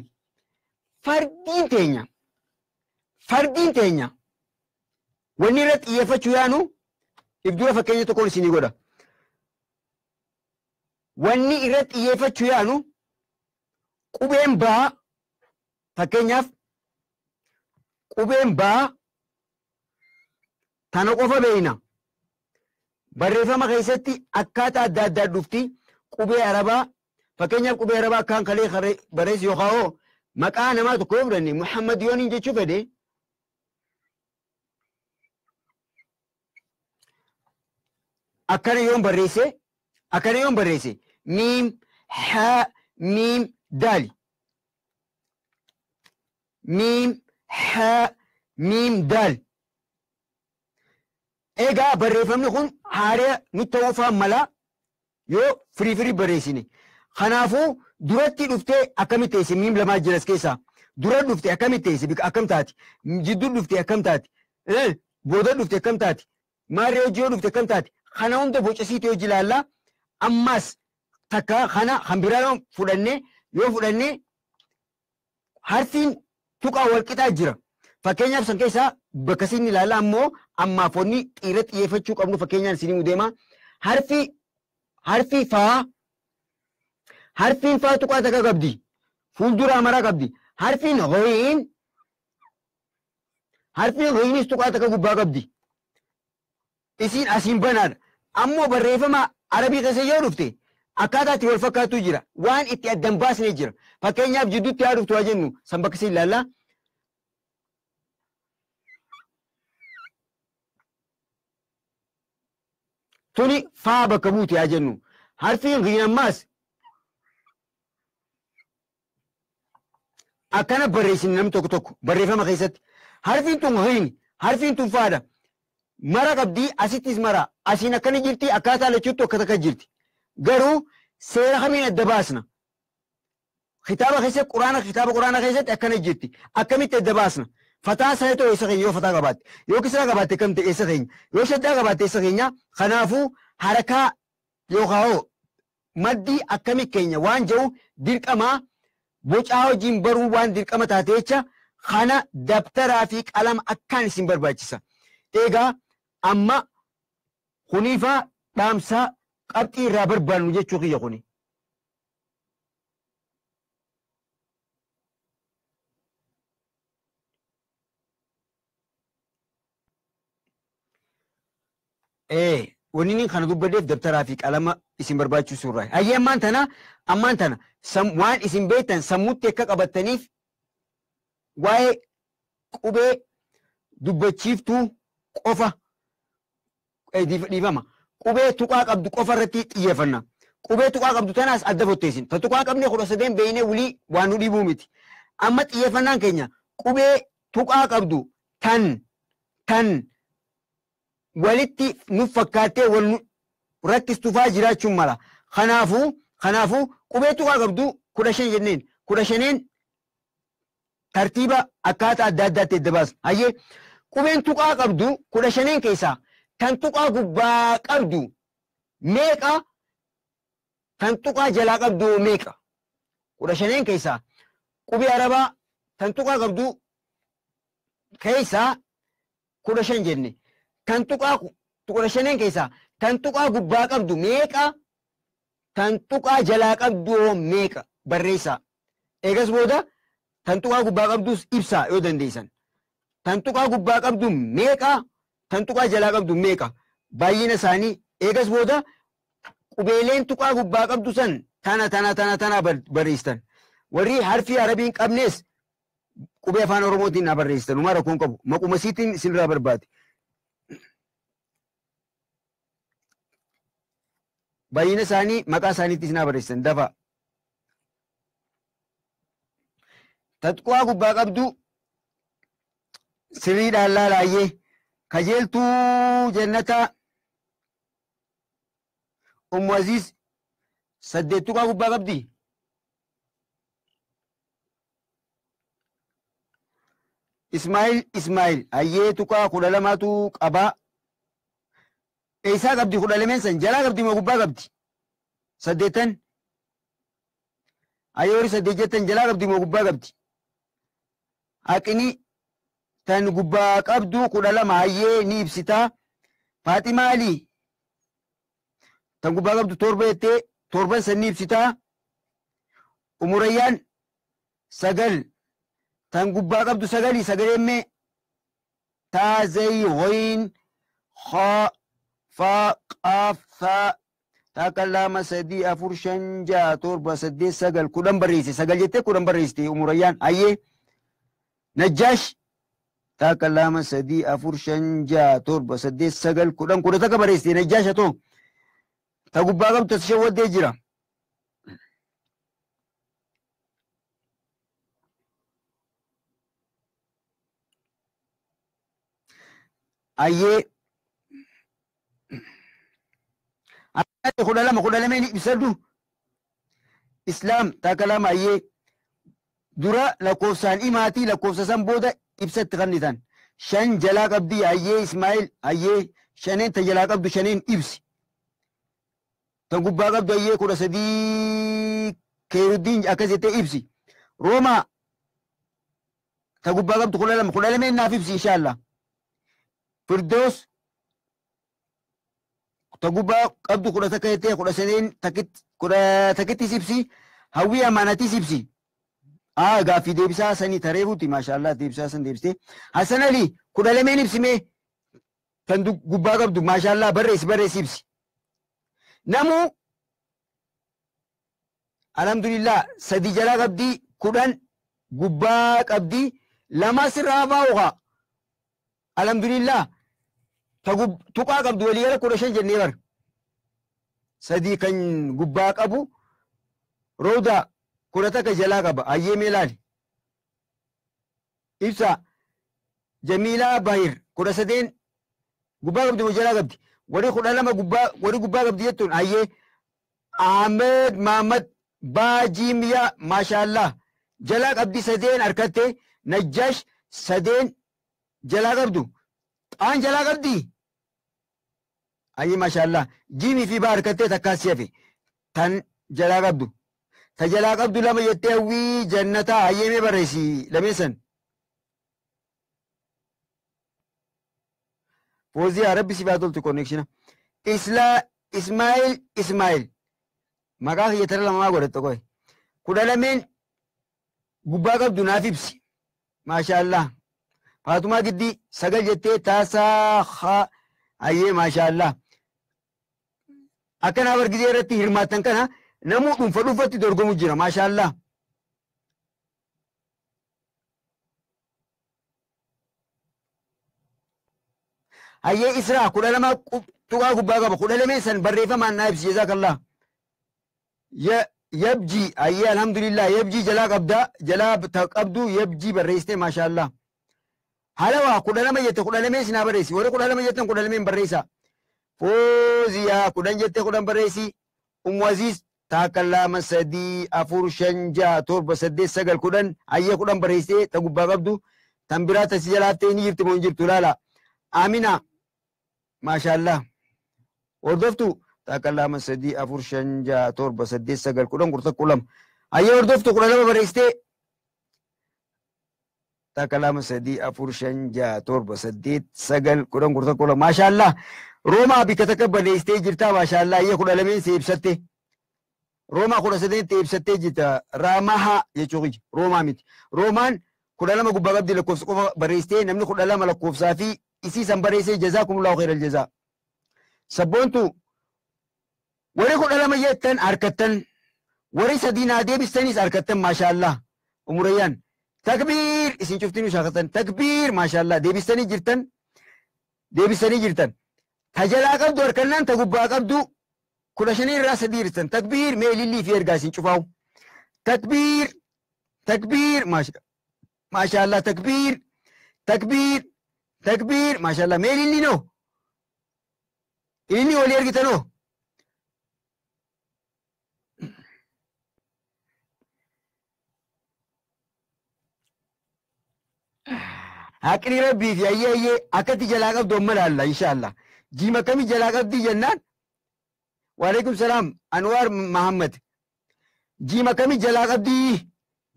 Fardiin teenya wanni irratti xiyyeeffachuu yaanu if dura fakkeenya tokkoon isinii godha. Wanni irratti xiyyeeffachuu yaanu qubeen baa, fakkeenyaaf qubeen baa tana qofa beeyna. Barreeffama keessatti akkaataa adda addaa dhufti qubee arabaa. Fakkeenyaaf qubee arabaa akkaan kalee barreessu yookaan hoo maqaa namaa tokko yoo fudhanne Muhammad yooniin jechuu fedhe akkana yoon barreesse miim haa miim daali, miim haa miim daal. Egaa barreeffamni kun haaraa nutti ta'uu mala yoo firii firii barreessine. Kanaafuu duratti dhuftee akkamitti teesse? Miim lamaa jiras keessaa dura dhuftee akkamitti teesse? Akkam taati? Jidduu dhuftee akkam taati? Booda dhuftee akkam taati? Maarree hojii yoo dhufte akkam taati? Kana hunda bocasiitii hojii ilaallaa. Ammas takka kana kan biraa yoo fudhanne harfiin tuqaa wal qixaa jira. Fakkeenyaaf san keessaa bakka isin ilaalla ammoo ammaaf wanni xiira xiyyeeffachuu qabnu fakkeenyaan isinii deema. Harfi faa, harfiin faa tuqaa takka qabdi. Fuuldura maraa qabdi. Harfiin ho'iinis tuqaa takka gubbaa qabdi. Isiin asiin banaadha. Ammoo barreeffama arabii keessa yoo dhufte akkaataa itti wal fakkaatu jira. Waan itti addan baasnee jira. Fakkeenyaaf jidduutti haa dhuftu haa jennu san bakka isin ilaalla. Tuni faa bakka buute haa jennu. Harfiin ghiin ammaas akkana barreessine namni tokko tokko barreeffama keessatti. Harfiin tun ghiin, harfiin tun faadha. Mara qabdii asittis mara. Asiin akkana jirti, akkaataa lachuutti akka takka jirti. Garuu seera kamiin adda baasna? Kitaaba keessatti quraana, kitaaba quraana keessatti akkana jirti. Akkamitti adda baasna? Fataa sana ta'u eessa keenya yoo fataa qabaatte, yoo kisraa qabaatte akkam ta'e eessa keenya, yoo shaddaa qabaatte eessa keenya. Kanaafuu harakaa yookaan hoo maddii akkamii keenya waan jedhu dirqamaa bocaa hojiin baruu waan dirqama taate jecha kana dabtaraa fi qalama akkaan isin barbaachisa. Egaa amma kuniifaa dhaamsaa qabxii irraa barbaannu jechuu kiyya kuni. Wanni inni kana dubbadheef dabtaraa fi qalama isin barbaachisu irraa. Hayyee ammaan tana waan isin beektan sammuutti akka qabattaniif waa'ee qubee dubbachiiftuu qofa dhiifama. Qubee tuqaa qabdu qofa irratti xiyyeeffanna. Qubee tuqaa qabdu tanaas adda fotteessin. Ta tuqaa qabne 13 beeynee wulii waan nu dhibuu miti. Amma xiyyeeffannaan keenya qubee tuqaa qabdu tan walitti nu fakkaattee wal nu rakkistufaa jiraachuun mala. Kanaafuu qubee tuqaa qabdu 15 jenneen. 15 tartiiba akkaataa adda addaatti adda baasna. Hayyee qubeen tuqaa qabdu 15 keessaa tan tuqaa gubbaa qabdu meeqa? Tan tuqaa jalaa qabdu meeqa? 15 keessaa qubee arabaa tan tuqaa qabdu keessaa 15 jenne. Tan tuqaa 15 keessaa tan tuqaa gubbaa qabdu meeqa? Tan tuqaa jalaa qabdu meeqa? Barreessaa. Eegas booda tan tuqaa gubbaa qabdus ibsaa yoo dandeessan. Tan tuqaa gubbaa qabdu meeqa? Tan tuqaa jalaa qabdu meeqa? Baay'ina isaanii. Eegas booda qubeeleen tuqaa gubbaa qabdu san tana tana tana tana barreessitan. Warri harfii arabii hin qabnes qubee afaan Oromootiin haa barreessitan. Uumaa rakkoon qabu. Maquma isiitiin isinirraa barbaade. Baay'ina isaanii maqaa isaaniitti isin haa barreessitan. Dafaa. Tatquwaa gubbaa qabdu sirriidhaan laalaayyee kajeeltuu jannataa Ummu Aziz 8 tuqaa gubbaa qabdi. Ismail Ismail hayyee tuqaa 12tu qabaa. Eessaa qabdi 12 san jalaa qabdi moo gubbaa qabdi? 8 hayyee warri 8 jettan jalaa qabdi moo gubbaa qabdi? Haqni tan gubbaa qabdu 12 hayyee ni ibsitaa. Faaximaa Alii tan gubbaa qabdu 7 jettee 7 san ni ibsitaa. Umurayyaan 9 tan gubbaa qabdu 9 sagaleen mee taa zay ghayn kha fa qaaf tha takka 2 3 4 5 6 7 8 9 10 barreesse 9 jettee 10 barreessite Umurayyaan hayyee Najjaash takka 2 3 4 5 6 7 8 9 10 10 takka barreessite Najjaash atoo ta gubbaa qabdu tashawaddee jira. Ayyee 12 12 ibsadhu Islaam takka 2 hayyee dura lakkoofsaan himaatii lakkoofsa san booda ibsatti kennitan 5 jalaa qabdi hayyee Ismail hayyee 5 ta jalaa qabdu 5 ibsi ta gubbaa qabdu hayyee 13 Keeruddiin akkas jettee ibsi Roomaa ta gubbaa qabdu 12 12 naaf ibsi inshaallah Firdaus ta gubbaa qabdu 11 jettee 13 11 ibsi Hawwii Amaanatis ibsi. Gaaffii deebisaa sanii tareefuuti maashaallah deebisaa san deebistee Hasan Ali 12 ibsimee kan gubbaa qabdu maashaallah barreessi barreessi ibsi. Namuu alhamdulillah 3 jalaa qabdi 10 gubbaa qabdi 2 sirraa baa'uha alhamdulillah tuqaa qabdu walii gara 15 jennee bar 3 kan gubbaa qabu Rooda 11 jalaa qaba hayyee mee ilaali ibsa Jamiilaa Bahir 13 gubbaa qabdi moo jalaa qabdi warri 12 gubbaa warri gubbaa qabdi jettuun hayyee Ahmed Mahamad Baajimiyaa maashaallah jalaa qabdi 3 harkatte Najjaash 3 jalaa qabdu xaan jalaa qabdi hayyee maashaallah jiimii fi baa harkattee takkaas hafe tan jalaa qabdu ta jalaa qabdu 2 jettee hawwii jannataa hayyee mee barreessi lameen san Fooziyaa rabbi si baa toltu konneekshina Ismail Ismail maqaa kiyya tara lamamaa godhatte qoy 12 gubbaa qabdu naaf ibsi maashaallah Faatumaa Giddii 9 jettee taasaa hayyee maashaallah akkanaa bargizee irratti hirmaattan kana namuu dhuunfa dhuunfatti dorgomu jira maashaallah. Hayyee Israa 12 tuqaa gubbaa qaba 12 san barreeffamaan naa ibsi jazaakallah. Yabji hayyee alhamdulillah yabjii jalaa qabda jalaa qabdu yabjii barreessite maashaallah. Halawaa 12 jette 12 sinaa barreessi warri 12 jettan 12 barreessa. Fooziyaa 10 jette 10 barreessi. Ummu Aziz takka 2 3 4 5 6 7 8 9 10 hayyee 10 barreessitee ta gubbaa qabdu tan biraa tasi jalaaftee ni jirti moo hin jirtu laala. Amina maashaallah hordoftu takka 2 3 4 5 6 7 8 9 10 11 12 hayyee hordoftu 12 barreessitee takka 2 3 4 5 6 7 8 9 10 11 12 maashaallah Roomaa bikka takka barreessitee jirta maashaallah hayyee 12 si ibsatte Roomaa 13 ibsattee jirta Raamaha jechuu Roomaa miti Roomaan 12 gubbaa qabdi lakkoofsa qofa barreessitee namni 12 lakkoofsaa fi isii san barreessee jazaakumullahu khairal jazaa. Sabboontu warri 12 jettan harkattan warri 3 naa deebistanis harkattan maashaallah Umurayyaan takbiir isin cuftinuu shaakatan takbiir maashaallah deebistanii jirtan deebistanii jirtan ta jalaa qabdu harkannaan ta gubbaa qabdu 15 irraa 3 hirtan takbiir mee lillii fi ergaa isin cufaa'u takbiir takbiir maasha Maashaallah takbiir takbiir takbiir maashaallah. Mee ililli noo ililli walii argitanoo? Haqni rabbii fi ayyee ayyee akkatti jalaa qabdu amma laalla inshaallah. Jiima akkamii jalaa qabdii jennaan? Waalaikum salaam Anwaar Mahammad. Jiima akkamii jalaa qabdii?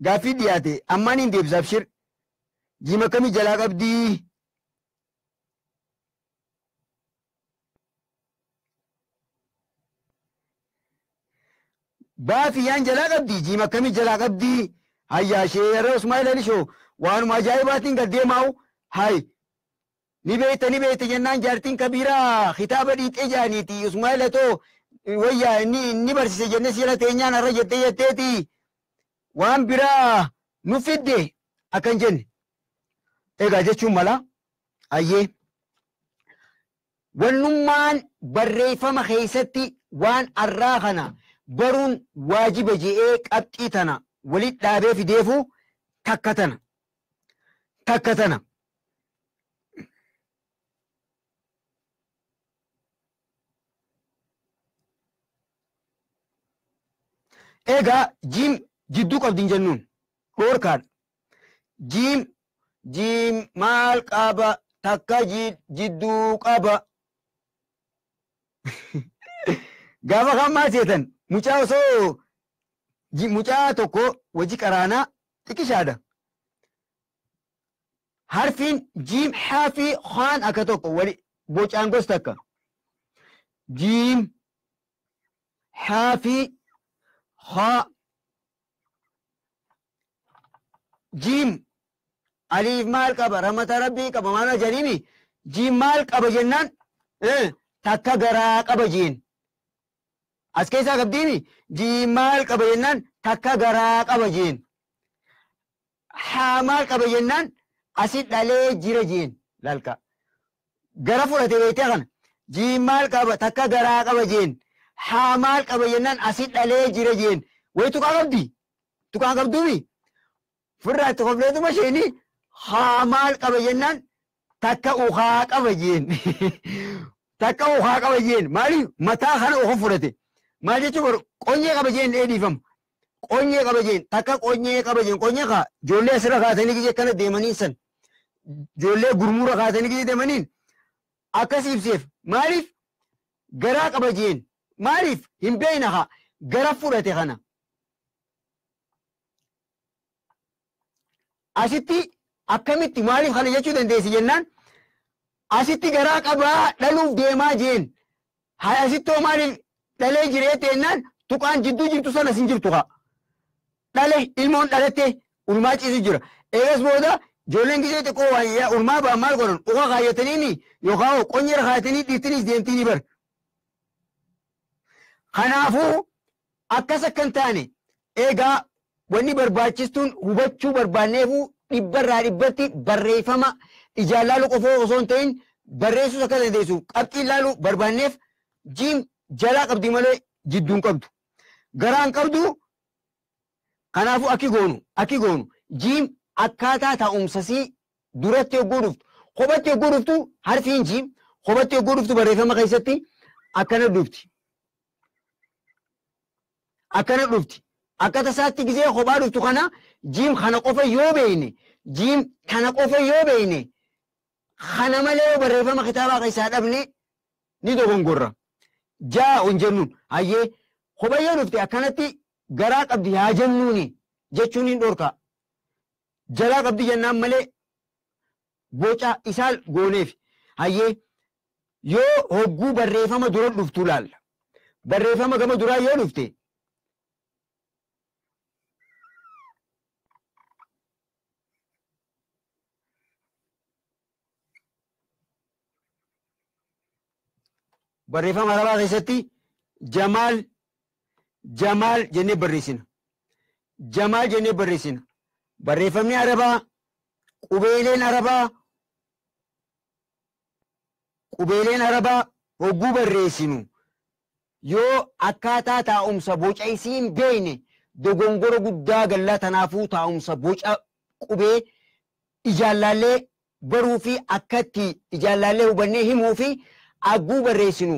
Gaaffii dhiyaate ammaan hin deebisa abshir. Jiima akkamii jalaa qabdii? Baafi yaan jalaa qabdii? Jiima akkamii jalaa qabdii? Hayyaa ishee yeroo Ismaa'eel Alishoo waanuma ajaa'ibaatiin gad deemaa'u hay ni beekta jennaan jaartiin kabiiraa kitaaba dhiixee jaaniiti Ismaa'eel atoo wayyaa inni barsiise jennee siira teenyaan har'a jettee jetteeti waan biraa nu fidde akkan jenne. Egaa jechuun mala ayyee wannummaan barreeffama keessatti waan arraa kana baruun waajiba je'ee qabxii tana walit dhaabee fideefu takka tana takka tana. Egaa jiim jidduu qabdi hin jennuun dhoorkaadha. Jiim jiim maal qaba takka jidduu qaba. Gaafa kan maal seetan mucaa osoo mucaa tokko wajji qaraanaa xiqqishaadha. Harfiin jiim haa fi haan akka tokko wali bocaan gosa takka. Jiim haa fi haa jiim aliif maal qaba ramata rabbii qaba maal jedhimi jiim maal qaba jennaan takka garaa qaba jeen. As keessaa qabdiimi jiim maal qaba jennaan takka garaa qaba jeen. Haa maal qaba jennaan asi dhalee jira jeen lalka. Gara fudhate beektee kana jiim maal qaba takka garaa qaba jeen. Haa maal qaba jennaan asi dhalee jira jeen. Wayi tuqaa qabdi tuqaa qabduumi firraa itti kofleetuma isheeni haa maal qaba jennaan takka ukaa qaba jeen. Takka ukaa qaba jeen maaliif mataa kana uka fudhate. Maal jechuun qonyee qaba jeen dheedhiifamu. Qonyee qaba jeen takka qonyee qaba jeen qonyee kaa ijoollee asirra kaatanii gijee akkana deemanii san ijoollee gurmuura kaatanii gijee deemaniin akkas ibseef maaliif garaa qaba jeen maaliif hin beekna haa gara fudhate kana. Asitti akkamitti maaliif kana jechuu dandeessi jennaan asitti garaa qabaa dhaluuf deemaa jeen haa asittoo maaliif dhalee jiree teennaan tuqaan jidduu jirtu sana sin jirtu haa. Dhale ilmoon dhalatte ulmaa ciisu jira. Eegas booda ijoolleen gisee xiqqoo waan ulmaa ba'an maal godhan uka kaayyataniini yookaan qonyeera kaayatanii dhiiftiniis deemtiini bar. Kanaafuu akkas akka hin taane eegaa wanni barbaachistuun hubachuu barbaanneefuu dhibbarraa dhibbatti barreeffama ijaan laaluu qofoo osoo hin ta'in barreessuus akka dandeessuuf qabxii laaluu barbaanneef jiim jalaa qabdi malee jidduun qabdu. Garaan qabdu kanaafuu akki goonu jiim akkaataa taa'umsasii duratti yogguu dhuftu kophatti yogguu dhuftu harfiin jiim kophatti yogguu dhuftu barreeffama keessatti akkana dhufti. Akkana dhufti. Akka tasaatti gisee kophaa dhuftu kana jiim kana qofa yoo beekne jiim kana qofa yoo beekne kana malee barreeffama kitaabaa keessaa dhabne ni dogongorra. Jaa hin jennuun hayyee kophaa yoo dhufte akkanatti garaa qabdi haa jennuuni jechuun hin dhorka. Jalaa qabdi jennaan malee boca isaa gooneef hayyee yoo hogguu barreeffama dura dhuftu laalla. Barreeffama gama duraa yoo dhufte barreeffama arabaa keessatti Jamaal Jamaal jennee barreessina. Jamaal jennee barreessina. Barreeffamni arabaa qubeeleen arabaa hogguu barreessinu yoo akkaataa taa'umsa boca isii hin beekne dogongora guddaa gallaa tanaafuu taa'umsa boca qubee Ijaan baruu fi akkatti ijaan laallee hubannee himuu fi agguu barreessinu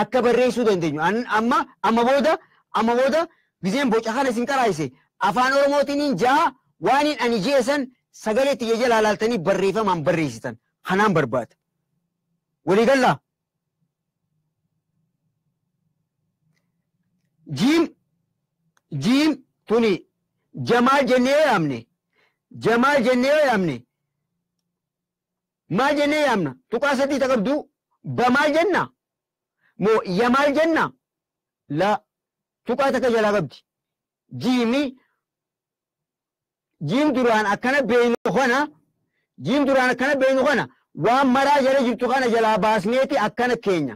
akka barreessuu dandeenyu. Amma booda gizeen boca kana isin qaraayise afaan Oromootiin jaa waan ani jeesan sagalee tiyya jalaa laaltanii barreeffamaan barreessitan kanaan barbaada. Waliigallaa jiim tuni Jamaal jennee yoo yaamne Jamaal jennee yoo yaamne maal jennee yaamna tuqaa sadii ta qabdu bamaal jenna moo yamaal jenna la tuqaa takka jalaa qabdi. Jiimi jiim duraan akkana beeynu kana jiim duraan akkana beeynu kana waan maraa jala jirtu kana jalaa baasneeti akkana keenya.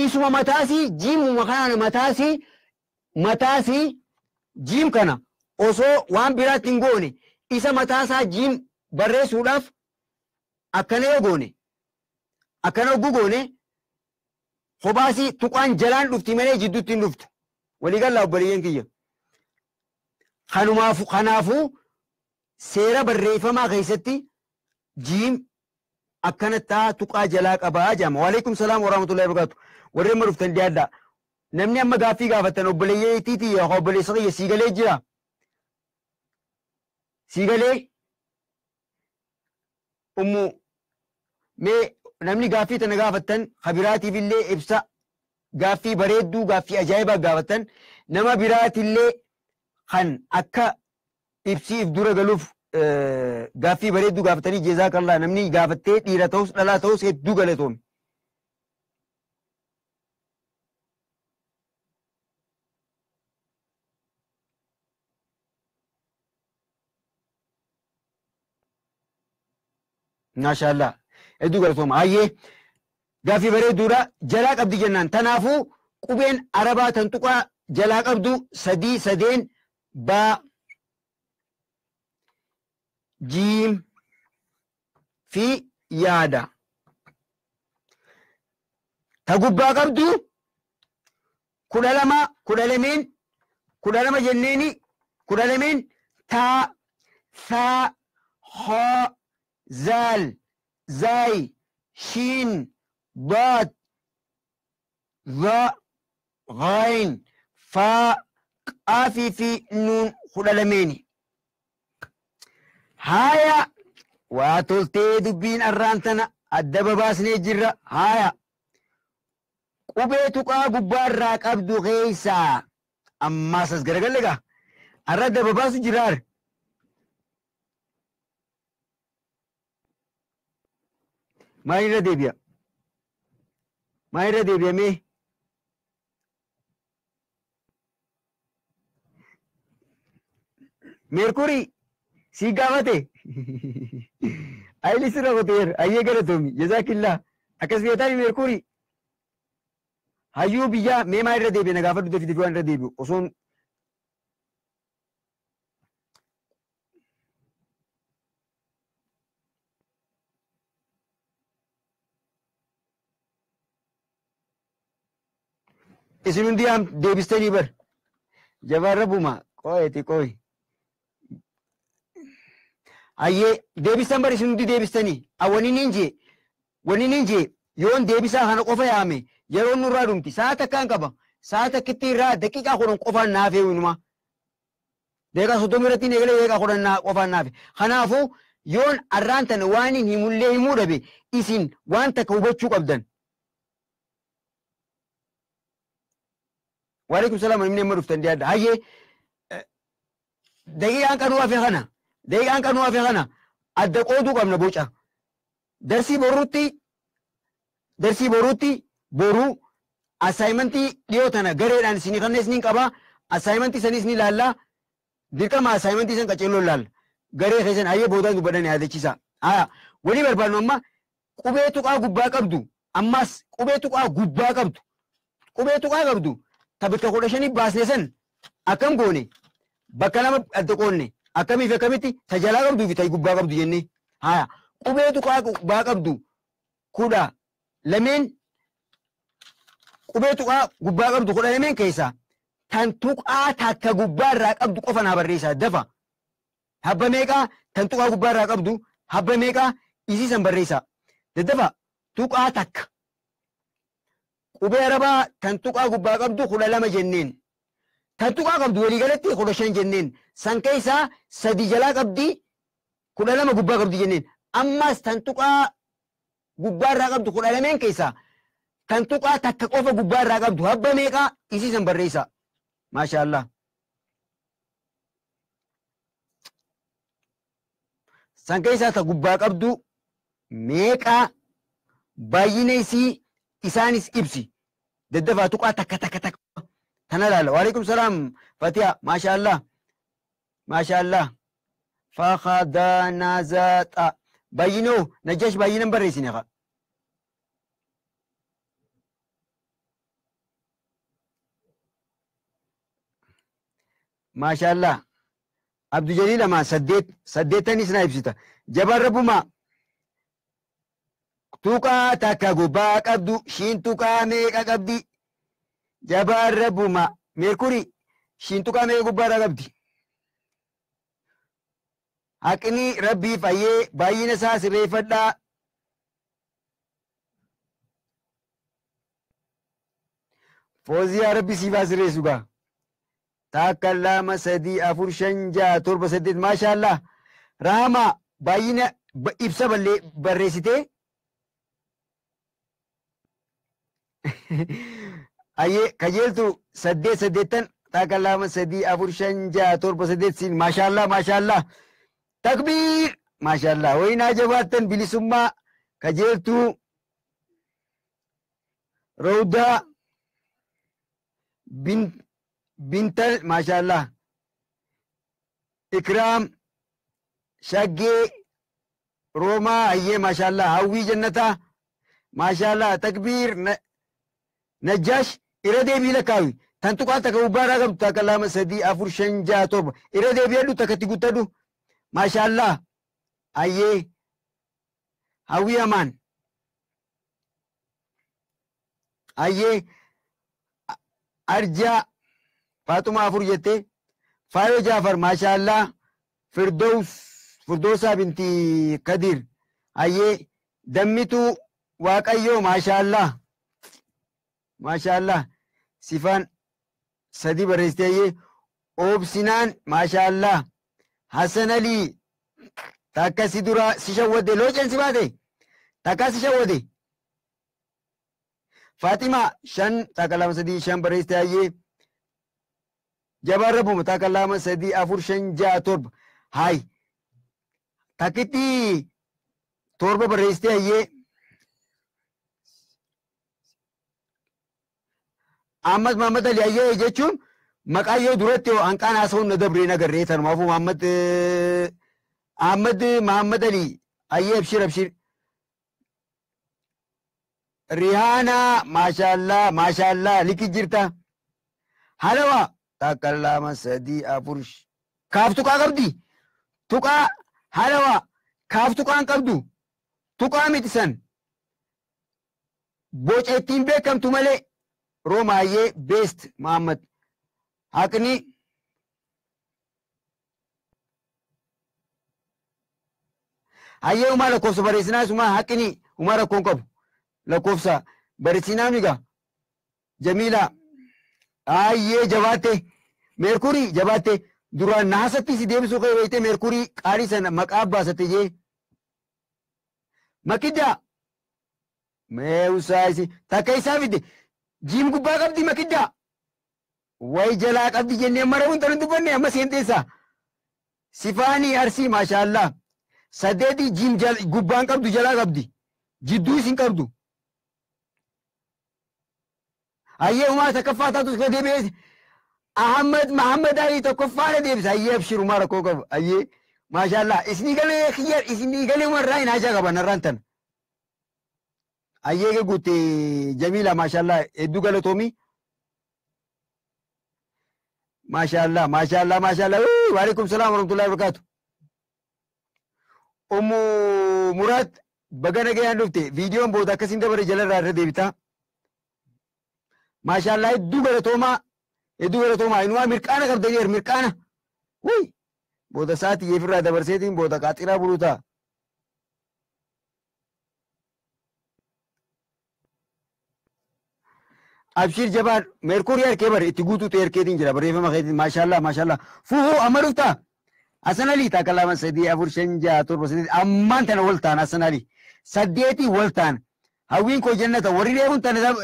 Isuma mataasii jiimuma kanaan mataasii jiim kana osoo waan biraatti hin goone isa mataasaa jiim barreessuudhaaf akkana yoo goone akkana hogguu goone kophaasii tuqaan jalaan dhufti malee jidduutti hin dhuftu. Waliigallaa obboleeyyan kiyya. Kanaafuu seera barreeffamaa keessatti jiim akkana taa tuqaa jalaa qabaa jedhama. Waalaikum salaam warahmatullahi wabarakatuh. Warreen amma dhuftan dhiyaadhaa. Namni amma gaaffii gaafatan obboleeyyiitiiti yookaan obboleessa kiyya siigalee jira. Siigalee ummu mee namni gaaffii tana gaafattan kabiraatiif illee ibsa gaaffii bareedduu gaaffii ajaa'ibaa gaafattan nama biraatillee kan akka ibsiif dura galuuf gaaffii bareedduu gaafatanii jazaakallaa namni gaafattee dhiira ta'us dhalaa ta'us hedduu galatoome. Maashaallah hedduu galatooma. Hayyee gaaffii bareedduudha jalaa qabdi jennaan. Tanaafuu qubeen arabaa tan tuqaa jalaa qabdu sadii sadeen baa jiim fi yaada. Ta gubbaa qabdu 12 12 12 jenneeni 12 taa saa haa zaal zaay shiin ضاد ظا غين فا قاف في نون 12. هايا واتولتي دبين الرانتنا الدب باسني جرة. هايا قبي تقا قبار راك أبدو غيسا أما سسقرقل لك الرد باسو جرار. ما يرى ما يرى ديبيا مي ميركوري سي gaafate ayli sirra qoteer ayyee galatoomi jazaakillah akkas beektaani meerkurii hayyuu biyyaa mee maa irra deebi'e na gaafadhu dafi dafi waan irra deebi'u osoon isin hundi deebistanii bar jabaan rabbuma qo'eeti qo'i. Ayyee deebistan bar isin hundi deebistanii wani nin jee yoon deebisaa kana qofa yaame yeroon nurraa dhumti sa'a takkaan qaba sa'a takkitti irraa daqiiqaa 10 qofaan naafee winuma daqiiqaa 30 irratti hin eegalee daqiiqaa 10 qofaan naafe. Kanaafuu yoon arraan tana waan hin himullee himuu dhabe isin waan takka hubachuu qabdan. Waalaikum salaam namni amma dhuftan dhiyaadha. Hayyee daqiiqaan qanuu hafe kana daqiiqaan qanuu hafe kana adda qooduu qabna boca. Darsii boruutti boruu assaayimentii dhiyoo tana gareedhaan isinii kannees ni qaba. Assaayimentii sanis ni ilaalla. Dirqama assaayimentii san qaceelloo ilaalla. Garee keessan hayyee boodaan dubbadhan yaadachiisa. Haa walii barbaadnu amma qubee tuqaa gubbaa qabdu ammas qubee tuqaa gubbaa qabdu qubee tuqaa qabdu ta bakka 15 baasne san akkam goone bakka lama adda qoonne akkamii fi akkamitti ta jalaa qabduu fi ta gubbaa qabdu jennee. Haa qubee tuqaa gubbaa qabdu 12 qubee tuqaa gubbaa qabdu 12 keessaa tan tuqaa takka gubbaa irraa qabdu qofa naa barreessaa dafa. Habba meeqaa tan tuqaa gubbaarraa qabdu habba meeqaa isii san barreessaa. Daddafa tuqaa takka. Qubee Arabaa tan tuqaa gubbaa qabdu 12 jenneen. Tan tuqaa qabdu waliigalatti 15 jenneen. San keessaa 3 jalaa qabdi 12 gubbaa qabdi jenneen. Ammas tan tuqaa gubbaarraa qabdu 12 keessaa tan tuqaa takka qofa gubbaarraa qabdu habba meeqaa isii san barreessaa. Maashaallah. San keessaa ta gubbaa qabdu meeqaa baay'ina isii isaanis ibsi. Daddafaa tuqaa takka takka takka tana laala. Waalaikum salaam Fatiha. Maashaallah. Maashaallah. Fakadanazaxa. Baay'inoo Najjash baay'inan barreessine haa. Maashaallah. Abdul Jalil ama 8 8 na ibsita. Jabaan Rabbumaa. Tuqaa takka gubbaa qabdu shiin tuqaa meeqa qabdi? Jabaan Rabbumaa. Meerkurii shiin tuqaa meeqa gubbaarraa qabdi? Haqni Rabbii fayyee baay'ina isaa sirreeffadhaa. Fooziyaa Rabbi siifaa sirreessu gaa. 1 2 3 4 5 6 7 8 maashaallah. Rahama baay'ina ibsa barreessitee. Ayyee kajeeltu 8 8 1 2 3 4 5 6 7 8 siin maashaallah maashaallah. Takbiir maashaallah. Wayinaa jabaattan bilisummaa kajeeltuu Rawdaa Bintal maashaallah. Ikraam Shaggee Roomaa ayyee maashaallah. Hawwii Jannataa maashaallah. Takbiir Najjaash irra deebii lakkaawi. Tan tuqaa takka gubbaarraa qabdu 1 2 3 4 5 6 7 irra deebi'adhu takkatti guuttadhu. Maashaallah. Ayyee Hawwii Amaan. Ayyee Arjaa Faaxumaa 4 jettee. Faayoo Jaafar maashaallah. Firdoosaa binti Kadir. Ayyee Dammituu Waaqayyoo maashaallah. Maashaallah. Sifaan 3 barreessitee ayyee. Oobsinaan maashaallah. Hassan Alii takka si dura si shawwade looceen si baate takka si shawwade. Faatima 5 1 2 3 5 barreessitee ayyee. Jabaan Rabbuma 1 2 3 4 5 6 7 haay takkitti 7 barreessitee ayyee. Ahmad Muhammad Ali ayyee jechuun maqaa yoo duratti hanqaan haasa'uun na dabree na garree tanumaafuu Muhammad Ahmad Muhammad Ali ayyee abshir abshir. Rihaanaa maashaallah maashaallah liki jirta. Halawa 1 2 3 4 kaaf tuqaa qabdi. Tuqaa halawa kaaf tuqaan qabdu. Tuqaa miti san. Boca ittiin beekamtu malee Roomaayyee beest Muhammad. Haqni hayyee umaa lakkoofsa barreessinaa sumaa haqni umaa rakkoon qabu. Lakkoofsa barreessinaa migaa. Jamiila ayyee jabaatte meerkurii jabaatte duraan naasatti si deebisuu kee beekte meerkurii qaalii sana maqaa baasatte jee. Makiddaa meewusaa isi takka isaa fide jiim gubbaa qabdi makiddaa. Way jalaa qabdi jennee mara wanta nu dubbanne amma seenteessa. Sifaanii Arsii maashaallah. 8 jiim gubbaan qabdu jalaa qabdi. Jidduu isin qabdu. Ayyee umaa takkaffaa taatu ka deebi'ee Ahmad Muhammad Ali tokkoffaadha deebisa. Ayyee abshir umaa rakkoo qabu. Ayyee maashaallah. Isinii galee kiyya isinii galee umarraa hin haajaa qaban narraan tana. Ayyee guute Jamiila maashaallah hedduu galatoomi. Maashaallah maashaallah maashaallah. Waalaikum salaam warahmatullahi wabarakatuh. Ummu Muraad baga nagayaan dhufte viidiyoon booda akkasiin dabare jalarraa irra deebita. Maashaallah hedduu galatoomaa hedduu galatoomaa inumaa mirqaana qabdaniir mirqaana. Wuy Booda sa'aatii ofirraa dabarseetiin booda qaaxiraa buluu ta'a. Abshir jabaan meerkurii harkee bare itti guutuu ta'e harkeetiin jira barreeffama keetiin maashaallah maashaallah fuuhuu amma dhuftaa. Hasan Alii takka 2 3 4 5 6 7 8 ammaan tana wal ta'an Hasan Alii 8 wal ta'an hawwiin koo jannata warri reefuun tana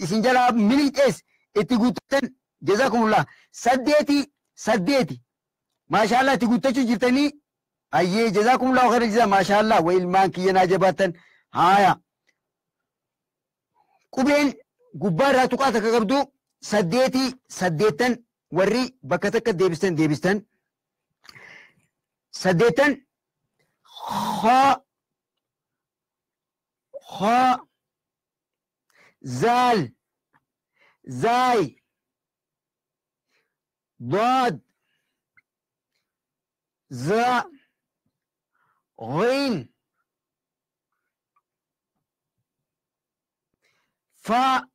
isin jalaa miliixees itti guuttatan jazakumullah 8 8 maashaallah itti guuttachuu jirtanii ayyee jazakumullah khairan jazaa maashaallah wa ilmaan kiyya naa jabaattan haaya qubeen gubbaa irraa tuqaa takka qabdu 8 8 warri bakka takka deebistan deebistan 8 kha kha zal zai ضاد za غين فا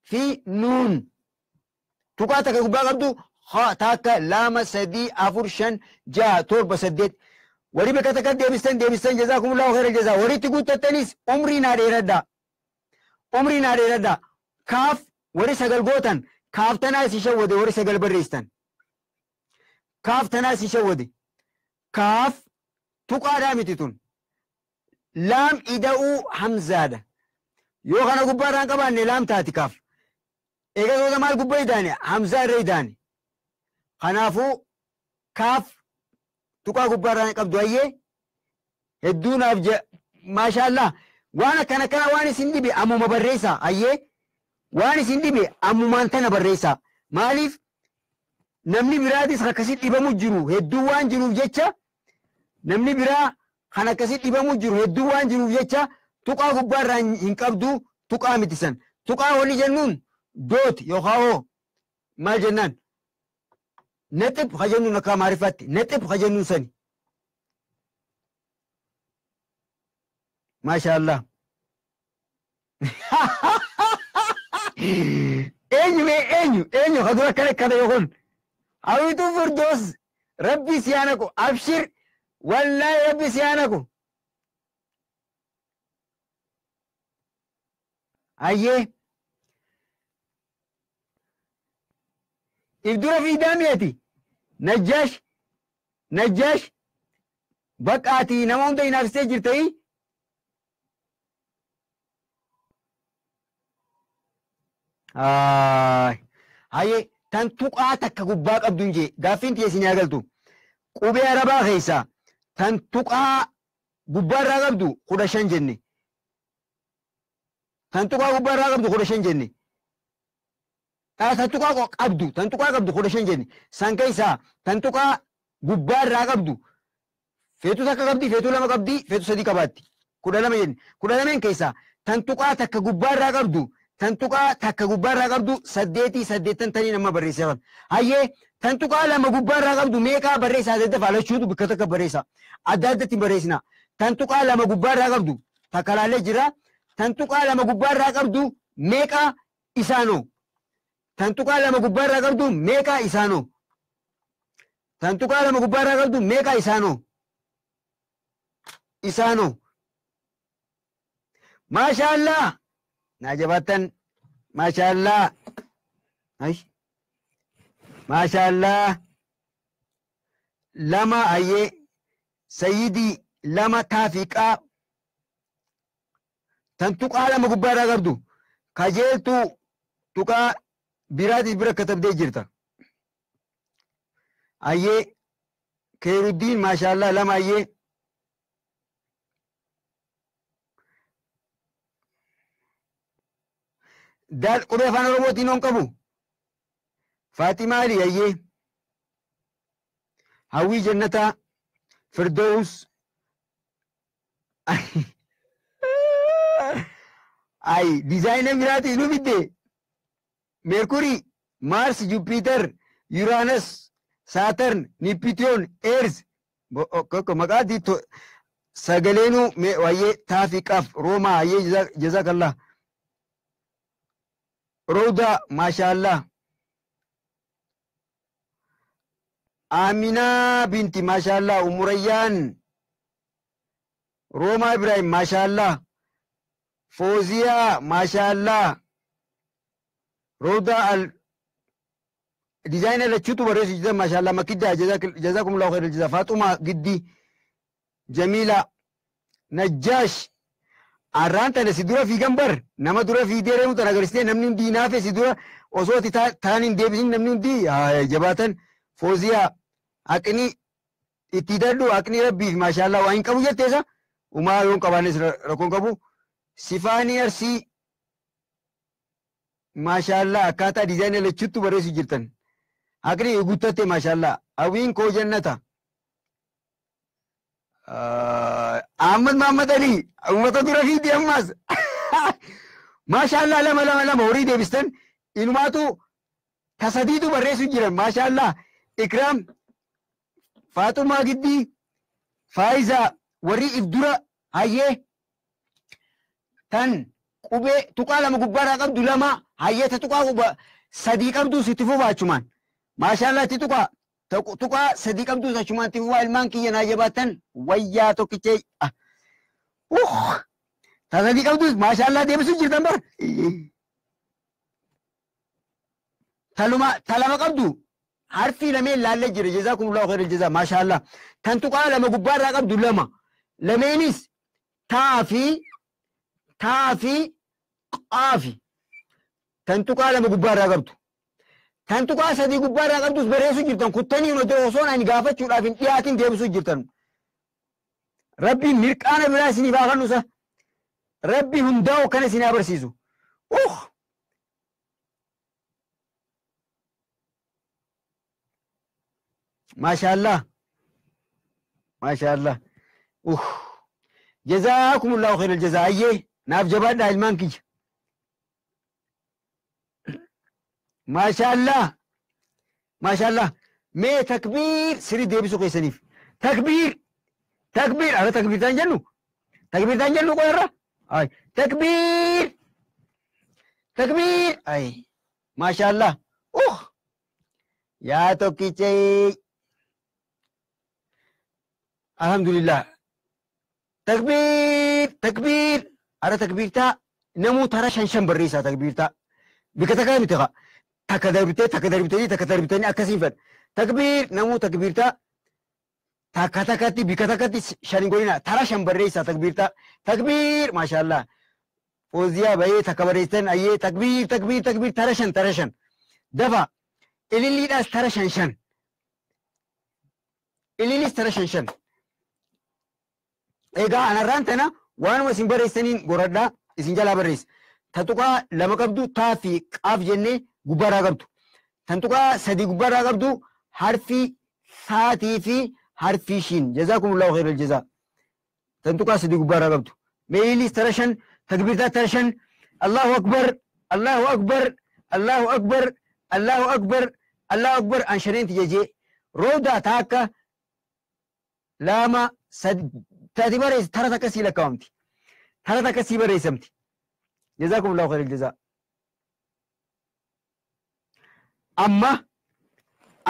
في نون tuqaa takka gubbaa qabdu kha takka 2 3 4 5 6 7 8 warri bakka takka deebistan deebistan jazakumullahu khairal jazaa warri itti guuttattanis umrii naa dheeradha umrii naa dheeradha kaaf warri 9 gootan kaaf tanaa isin shawwade warri 9 barreessitan kaaf tanaa isin shawwade kaaf tuqaadhaa miti tun laam ida'uu hamzaadha yoo kana gubbaarraan qabaanne laam taati kaaf egaa maal gubbaa idaane hamzaa irra idaane kanaafuu kaaf tuqaa gubbaarraan qabdu ayyee hedduu naaf maashaallah waan akkana kana waan isin dhibe ammuma barreessaa ayyee waan isin dhibe ammumaan tana barreessaa maaliif namni biraatis akkasii dhibamu jiru hedduu waan jiruuf jecha namni biraa kan akkasii dhibamu jiru hedduu waan jiruuf jecha tuqaa gubbaarraan hin qabdu tuqaa miti san tuqaa wali jennuun doot yookaan hoo maal jennaan ነጥብ خجنون كما عرفت ነጥብ خجنون سني ما شاء الله انيو انيو انيو خذوا كده كده يقول اويتو فردوس ربي سيانكو ابشر والله ربي سيانكو ايه ابدورا في داميتي نجاش نجاش بقاتي نمون دي نفسي جرتي هاي تن tuqaa takka gubbaa qabdu inje gaaffiin tiyya isin yaagaltu qubee arabaa keessa tan tuqaa gubbaarraa qabdu 15 jenne tan tuqaa gubbaarraa qabdu 15 jenne tan tuqaa qabdu tan tuqaa qabdu 15 jenne san keessa tan tuqaa gubbaarraa qabdu feetu takka qabdi feetu 2 qabdi feetu 3 qabaatti 12 jenne 12 keessa tan tuqaa takka gubbaarraa qabdu tan tuqaa takka gubbaarraa qabdu 8 8 tanii nama barreessaa qabu hayyee tan tuqaa 2 gubbaarraa qabdu meeqaa barreessaa adda adda faalachuutu bakka takka barreessa adda addatti barreessina tan tuqaa 2 gubbaarraa qabdu takka laalee jira tan tuqaa 2 gubbaarraa qabdu meeqaa isaanoo tan tuqaa 2 gubbaarraa qabdu meeqaa isaanoo tan tuqaa 2 gubbaarraa qabdu meeqaa isaanoo isaanoo maashaallah najabaatan maashaallah ay maashaallah 2 aye sayyidi 2 taafiqa tan tuqaa 2 gubbaarraa qabdu kajeeltu tuqaa biraatis bira katabdee jirta aye keeruddiin maashaallah 2 aye daal qubee afaan oromootiin on qabu Faaximaa Ali ayyee Hawwii Jannataa Firdoos ay dizaayina biraatis nu fidde Meerkurii Maars Jupiter Uranus Saturn Neptune Earth maqaa sagaleenuu wayyee taafiqaaf Roomaa ayyee jazakallah روضة ما شاء الله Amina binti maashaallah Umurayyaan Roomaa Ibrahim maashaallah Fooziyaa maashaallah Rooda al dizaayina lachuutu barreessu jirtan maashaallah Makiddaa jazakumullahu khairal jazaa Faaxumaa Giddi Jamiila Najjaash arraan tana si dura fiigan bar nama dura fiidee reemu tana agarsiisee namni hundi naafe si dura osoo ati taan hin deebisin namni hundi jabaatan Fooziyaa haqni itti hidhadhu haqni rabbiif maashaallah waa hin qabu jetteesa umaa yoon qabaannes rakkoon qabu Sifaanii Arsii maashaallah akkaataa dizaayina lachuutti barreessu jirtan haqni guuttatte maashaallah hawwiin koo jannata Ahmad Muhammad Ali uummata dura fiidi ammas maashaallah lama lama lama horii deebistan inumaatu tasadiitu barreessu jiran maashaallah Ikraam Faaxumaa Giddii Faayiza warri if dura hayyee tan qubee tuqaa lama gubbaarraa qabdu lama hayyee ta tuqaa sadii qabdu sitti fufa achumaan maashaallah itti tuqaa tuqaa sadii qabdu achumaan itti fufa ilmaan kiyya naa jabaatan wayyaa tokkichee ta sadii qabdus maashaallah deebisuu jirtan bar ta lama qabdu harfii lameen laallee jira jazaakumullahu khairal jazaa maashaallah tan tuqaa lama gubbaarraa qabdu lama lameenis taa fi qaafi tan tuqaa lama gubbaarraa qabdu tan tuqaa sadii gubbaarraa qabdus barreessuu jirtan kuttanii osoon ani gaafachuudhaaf hin dhiyaatin deebisuu jirtan rabbiin mirqaana biraa isiniif haa kennusa rabbi hundaa'u kana isin haa barsiisu maashaallah maashaallah jazaakumullahu khairal jazaa ayyee naaf jabaadhaa ilmaan kiyya maashaallah maashaallah mee takbiir sirrii deebisuu keessaniif takbiir takbiir ara takbiir taan jennu takbiir taan jennu qoyarra ay takbiir takbiir ay maashaallah yaa tokkichee alhamdulillah takbiir takbiir ara takbiirtaa namuu tara shan shan barreessaa takbiirtaa bika takkaa miti kaa takka darbitee takka darbitanii takka darbitanii akkasiin fedha takbiir namuu takbiirtaa takka takkatti bika takkatti shan hin godhina tara shan barreessaa takbiirtaa takbiir maashaallah Fooziyaa bahee takka barreessitan ayyee takbiir takbiir takbiir tara shan dafa ililliidhaas tara shan shan ilillis tara shan shan egaa anarraan tana waanuma isin barreessaniin goradhaa isin jalaa barreessa ta tuqaa lama qabdu taa fi qaaf jennee gubbaarraa qabdu tan tuqaa sadii gubbaarraa qabdu harfii saatii fi harfii shiin jazaakumullahu khairal jazaa tan tuqaa sadii gubbaarraa qabdu meeyiliis tara shan takbiirtaa tara shan allahu akbar allahu akbar allahu akbar allahu akbar allahu akbar an shaneenti jejee roodaa taakka lama sadi taati barreessa tara takka sii lakkaawamti tara takka sii barreessamti jazaakumullahu khairal jazaa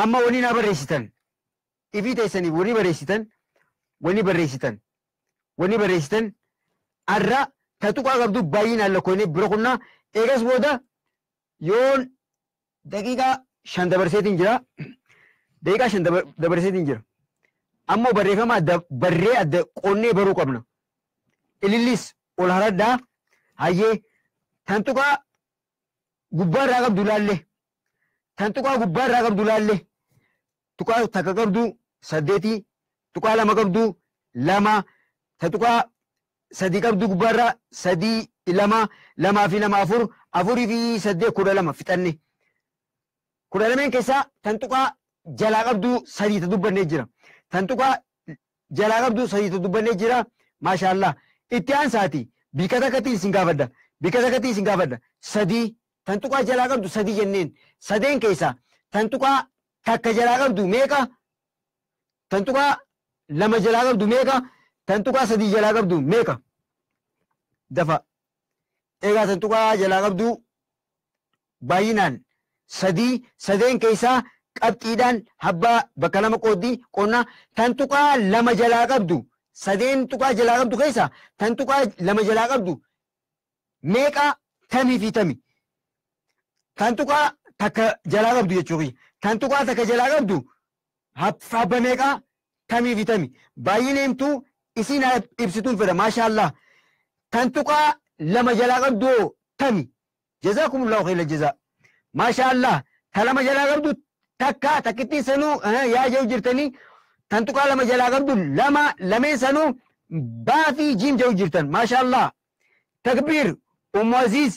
amma wani naa barreessitan ifii teessaniif wani barreessitan wani barreessitan wani barreessitan arra ta tuqaa qabdu baay'inaan lakkoofne bira kunnaa eegas booda yoon daqiiqaa shan dabarseetiin jira daqiiqaa shan dabarseetiin jira ammoo barreeffama adda barree adda qonnee baruu qabna ilillis ol haradhaa hayyee tan tuqaa gubbaarraa qabdu laalle tan tuqaa gubbaarraa qabdu laalle tuqaa takka qabdu saddeeti tuqaa lama qabdu lama ta tuqaa sadii qabdu gubbaarraa sadii lama lamaa fi lama afur afurii fi saddeet 12 fixanne 12 keessaa tan tuqaa jalaa qabdu sadii ta dubbannee jira tan tuqaa jalaa qabdu sadii ta dubbannee jira maashaallah itti aansaati bika takkatti isin gaafadha bika takkatti isin gaafadha sadii tan tuqaa jalaa qabdu sadii jenneen sadeen keessaa tan tuqaa takka jalaa qabdu meeqa tan tuqaa lama jalaa qabdu meeqa tan tuqaa sadii jalaa qabdu meeqa dafa egaa tan tuqaa jalaa qabdu baay'inaan sadii sadeen keessaa Qabxiidhaan habbaa bakka lama qooddii qonnaa tan tuqaa lama jalaa qabdu sadeen tuqaa jalaa qabdu keessa tan tuqaa lama jalaa qabdu meeqa tamii fi tami tan tuqaa takka jalaa qabdu jechuudha. Tan tuqaa takka jalaa qabdu habba meeqa tamii fi tami baay'ina himtuu isiin ibsituun fedha maashaallah tan tuqaa lama jalaa qabdu tami jazaakumullahu khayra jazaa maashaallah ta lama jalaa qabdu takka takkittiin sanuu yaa jiru jirtanii tan tuqaa lama jalaa qabdu lama lameen sanuu baa fi jiim jiru jirtan maashaallah takbiir ummu aziz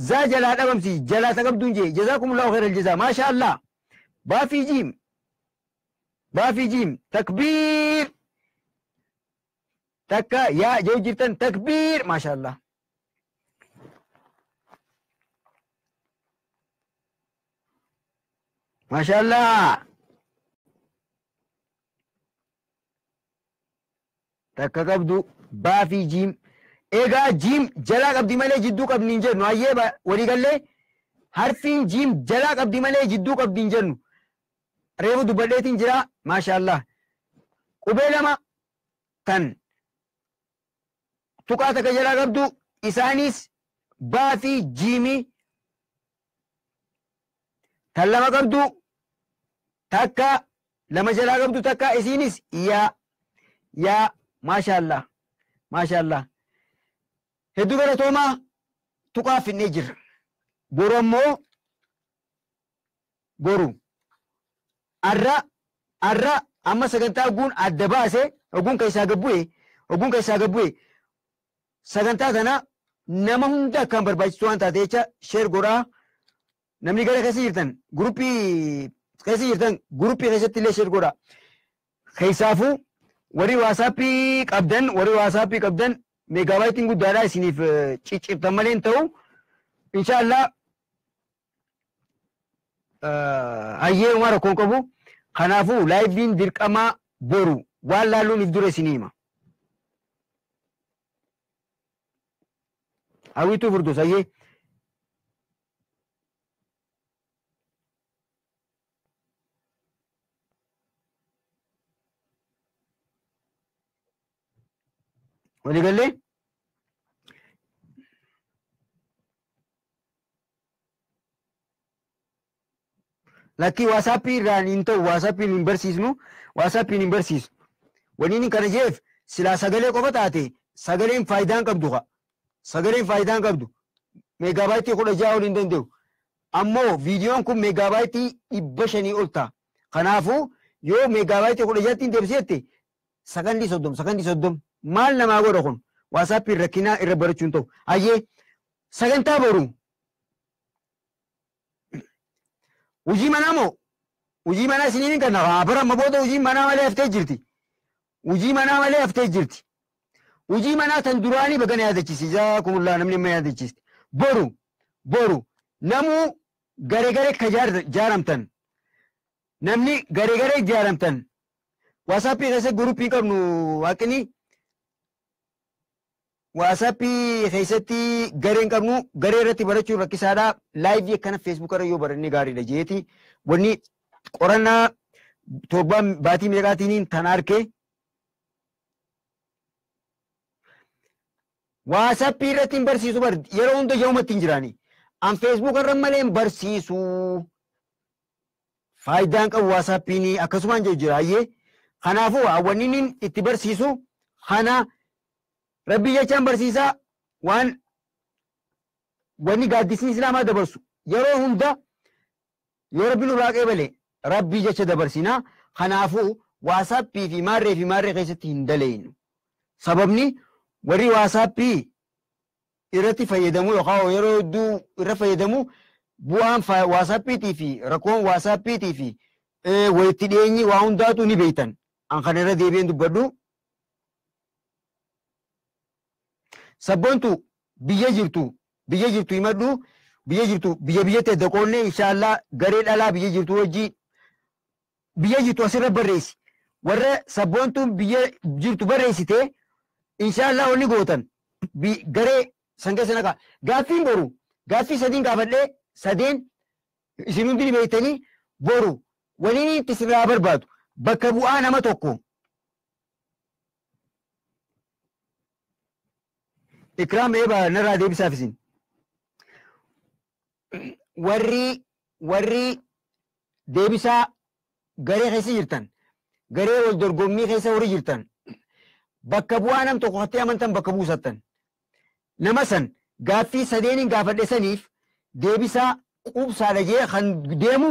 zaa jalaa dhabamsi jalaa ta qabduun jee jazaakumullahu khayra jazaa maashaallah baa fi jiim baa fi jiim takbiir takka yaa jiru jirtan takbiir maashaallah maashaallah takka qabdu baa fi jiim egaa jiim jalaa qabdi malee jidduu qabdi hin jennu hayyee walii gallee harfiin jiim jalaa qabdi malee jidduu qabdi hin jennu reefu dubbadheetiin jira maashaallah qubee lama tan tuqaa takka jalaa qabdu isaanis baa fi jiimii tan lama qabdu takka lama jalaa qabdu takka isiinis yaa yaa maashaallah maashaallah hedduu galatoomaa tuqaa finnee jirra boru ammoo boru arra arra amma sagantaa oguun adda baase oguun keessaa gabbu'e oguun keessaa gabbu'e sagantaa tana nama hunda akkaan barbaachisu waan taate jecha sheer godhaa namni gara keessa jirtan guruppii keessa jirtan guruppii keessatti illee sheer godhaa keessaafuu warri waasaappii qabdan warri waasaappii qabdan meegaabaayitiin guddaadha isiniif ciccirtan malee hin ta'u inshaallah hayyee uumaa rakkoon qabu kanaafuu laayiviin dirqamaa boru waan laalluun if dura isinii hima. Hawwituu furdus hayyee. Walii gallee? Lakkii waasaappii irraan hin ta'u waasaappiin hin barsiisnu waasaappiin hin barsiisnu. Wanni inni kana jeef silaa sagalee qofa taate sagaleen faayidaa hin qabdu haa. Sagaleen faayidaa hin qabdu. Meegaabaayitii 16 ol hin danda'u. Ammoo viidiyoon kun meegaabaayitii 500 ol ta'a. Kanaafuu yoo meegaabaayitii 16 hin deebisette sakandii 30 sakandii 30 maal namaa godha kun waasaappiin rakkinaa irra barachuun ta'u. Hayyee sagantaa boru. Hojii manaa moo? Hojii manaa isiniin hin kenna. Bara amma booda hojii manaa malee haftee jirti. Hojii manaa malee haftee jirti. Hojii manaa tan duraanii bagana yaadachiisi. Jazaakumullah namni amma yaadachiiste. Boru boru namuu garee garee ka jaaramtan. Namni garee garee jaaramtan. Waasaappii keessa guruppii qabnu waaqni waasaappii keessatti gareen qabnu garee irratti barachuun rakkisaadha. Laayivii akkana feesbuuk irra yoo baranne gaariidha jeeti. Wanni qorannaa torbaan baatii meeqaatiin tan arke. Waasaappii irratti hin barsiisu bar yeroo hunda yerumatti hin jiraani. An feesbuuk irra malee hin barsiisu. Faayidaan qabu waasaappiin akkasumaan jiru jira hayyee. Kanaafuu wanni inni itti barsiisu kana Rabbi jechaan barsiisaa waan wanni gaaddisni islaamaa dabarsu yeroo hunda yoo rabbi nurraa qeebale rabbii jecha dabarsinaa. Kanaafuu waasaappii fi maarree keessatti hin daleynu. Sababni warri waasaappii irratti fayyadamu yookaan yeroo hedduu irra fayyadamu bu'aan waasaappiitii fi rakkoon waasaappiitii fi walitti dhiyeenyi waa hundaatu ni beektan. An kana irra deebi'een dubbadhu. Sabboontu biyya jirtu himadhu biyya jirtu biyya biyyatti adda qoonnee inshaallah garee dhalaa biyya jirtu wajjin biyya jirtu asirra barreessi. Warra sabboontuun biyya jirtu barreessitee inshaallah wanni gootan garee san keessa naqa. Gaaffiin boru gaaffii sadiin gaafadhee sadeen isin hundi ni beektanii Boru waliin itti sirraa barbaadu bakka bu'aa nama tokko. Ikraam eebaa narraa deebisaaf isin. Warri deebisaa garee keessa jirtan, garee wal dorgommii keessa warri jirtan, bakka bu'aa nam tokko hattee amantan bakka buusattan. Nama san gaaffii sadeeniin gaafadhe saniif deebisaa quubsaadha jee kan deemu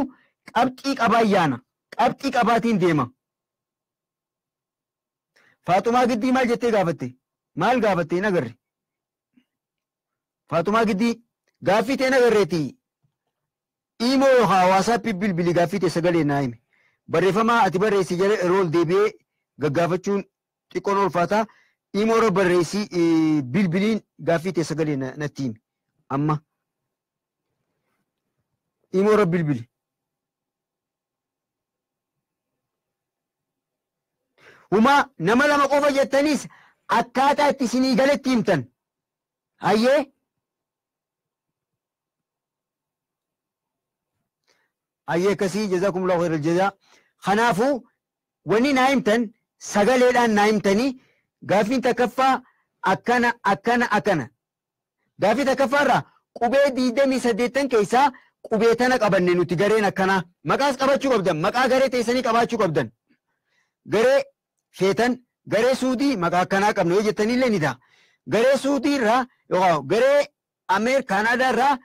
qabxii qabaa yaana. Qabxii qabaatiin deema. Faaxumaa Giddii maal jettee gaafatte? Maal gaafatte hin agarre? Faaxumaa Giddii gaaffii ta'e hin agarreeti. Imoo yookaan hawaasaatti bilbili gaaffii ta'e sagalee naa himi. Barreeffama ati barreessi jala yeroo ol deebi'ee gaggaafachuun xiqqoon ulfaata. Imoo irra barreessi bilbiliin gaaffii ta'e sagalee natti himi. Amma imoo irra bilbili. Humaa nama lama qofa jettanis akkaataa itti isinii galetti himtan. Hayyee. Hayyee akkasii jazakumullahu khairal jazaa. Kanaafuu wanni naa himtan sagaleedhaan naa himtanii gaaffiin takkaffaa akkana akkana akkana. Gaaffii takkaffaarraa qubee 28 keessaa qubee tana qabanne nuti gareen akkanaa. Maqaas qabachuu qabdan. Maqaa garee teessanii qabaachuu qabdan. Garee feetan garee Suudii maqaa akkanaa qabna yoo jettanillee ni ta'a. Garee Suudii irraa yookaan garee Ameer Kaanaadaa irraa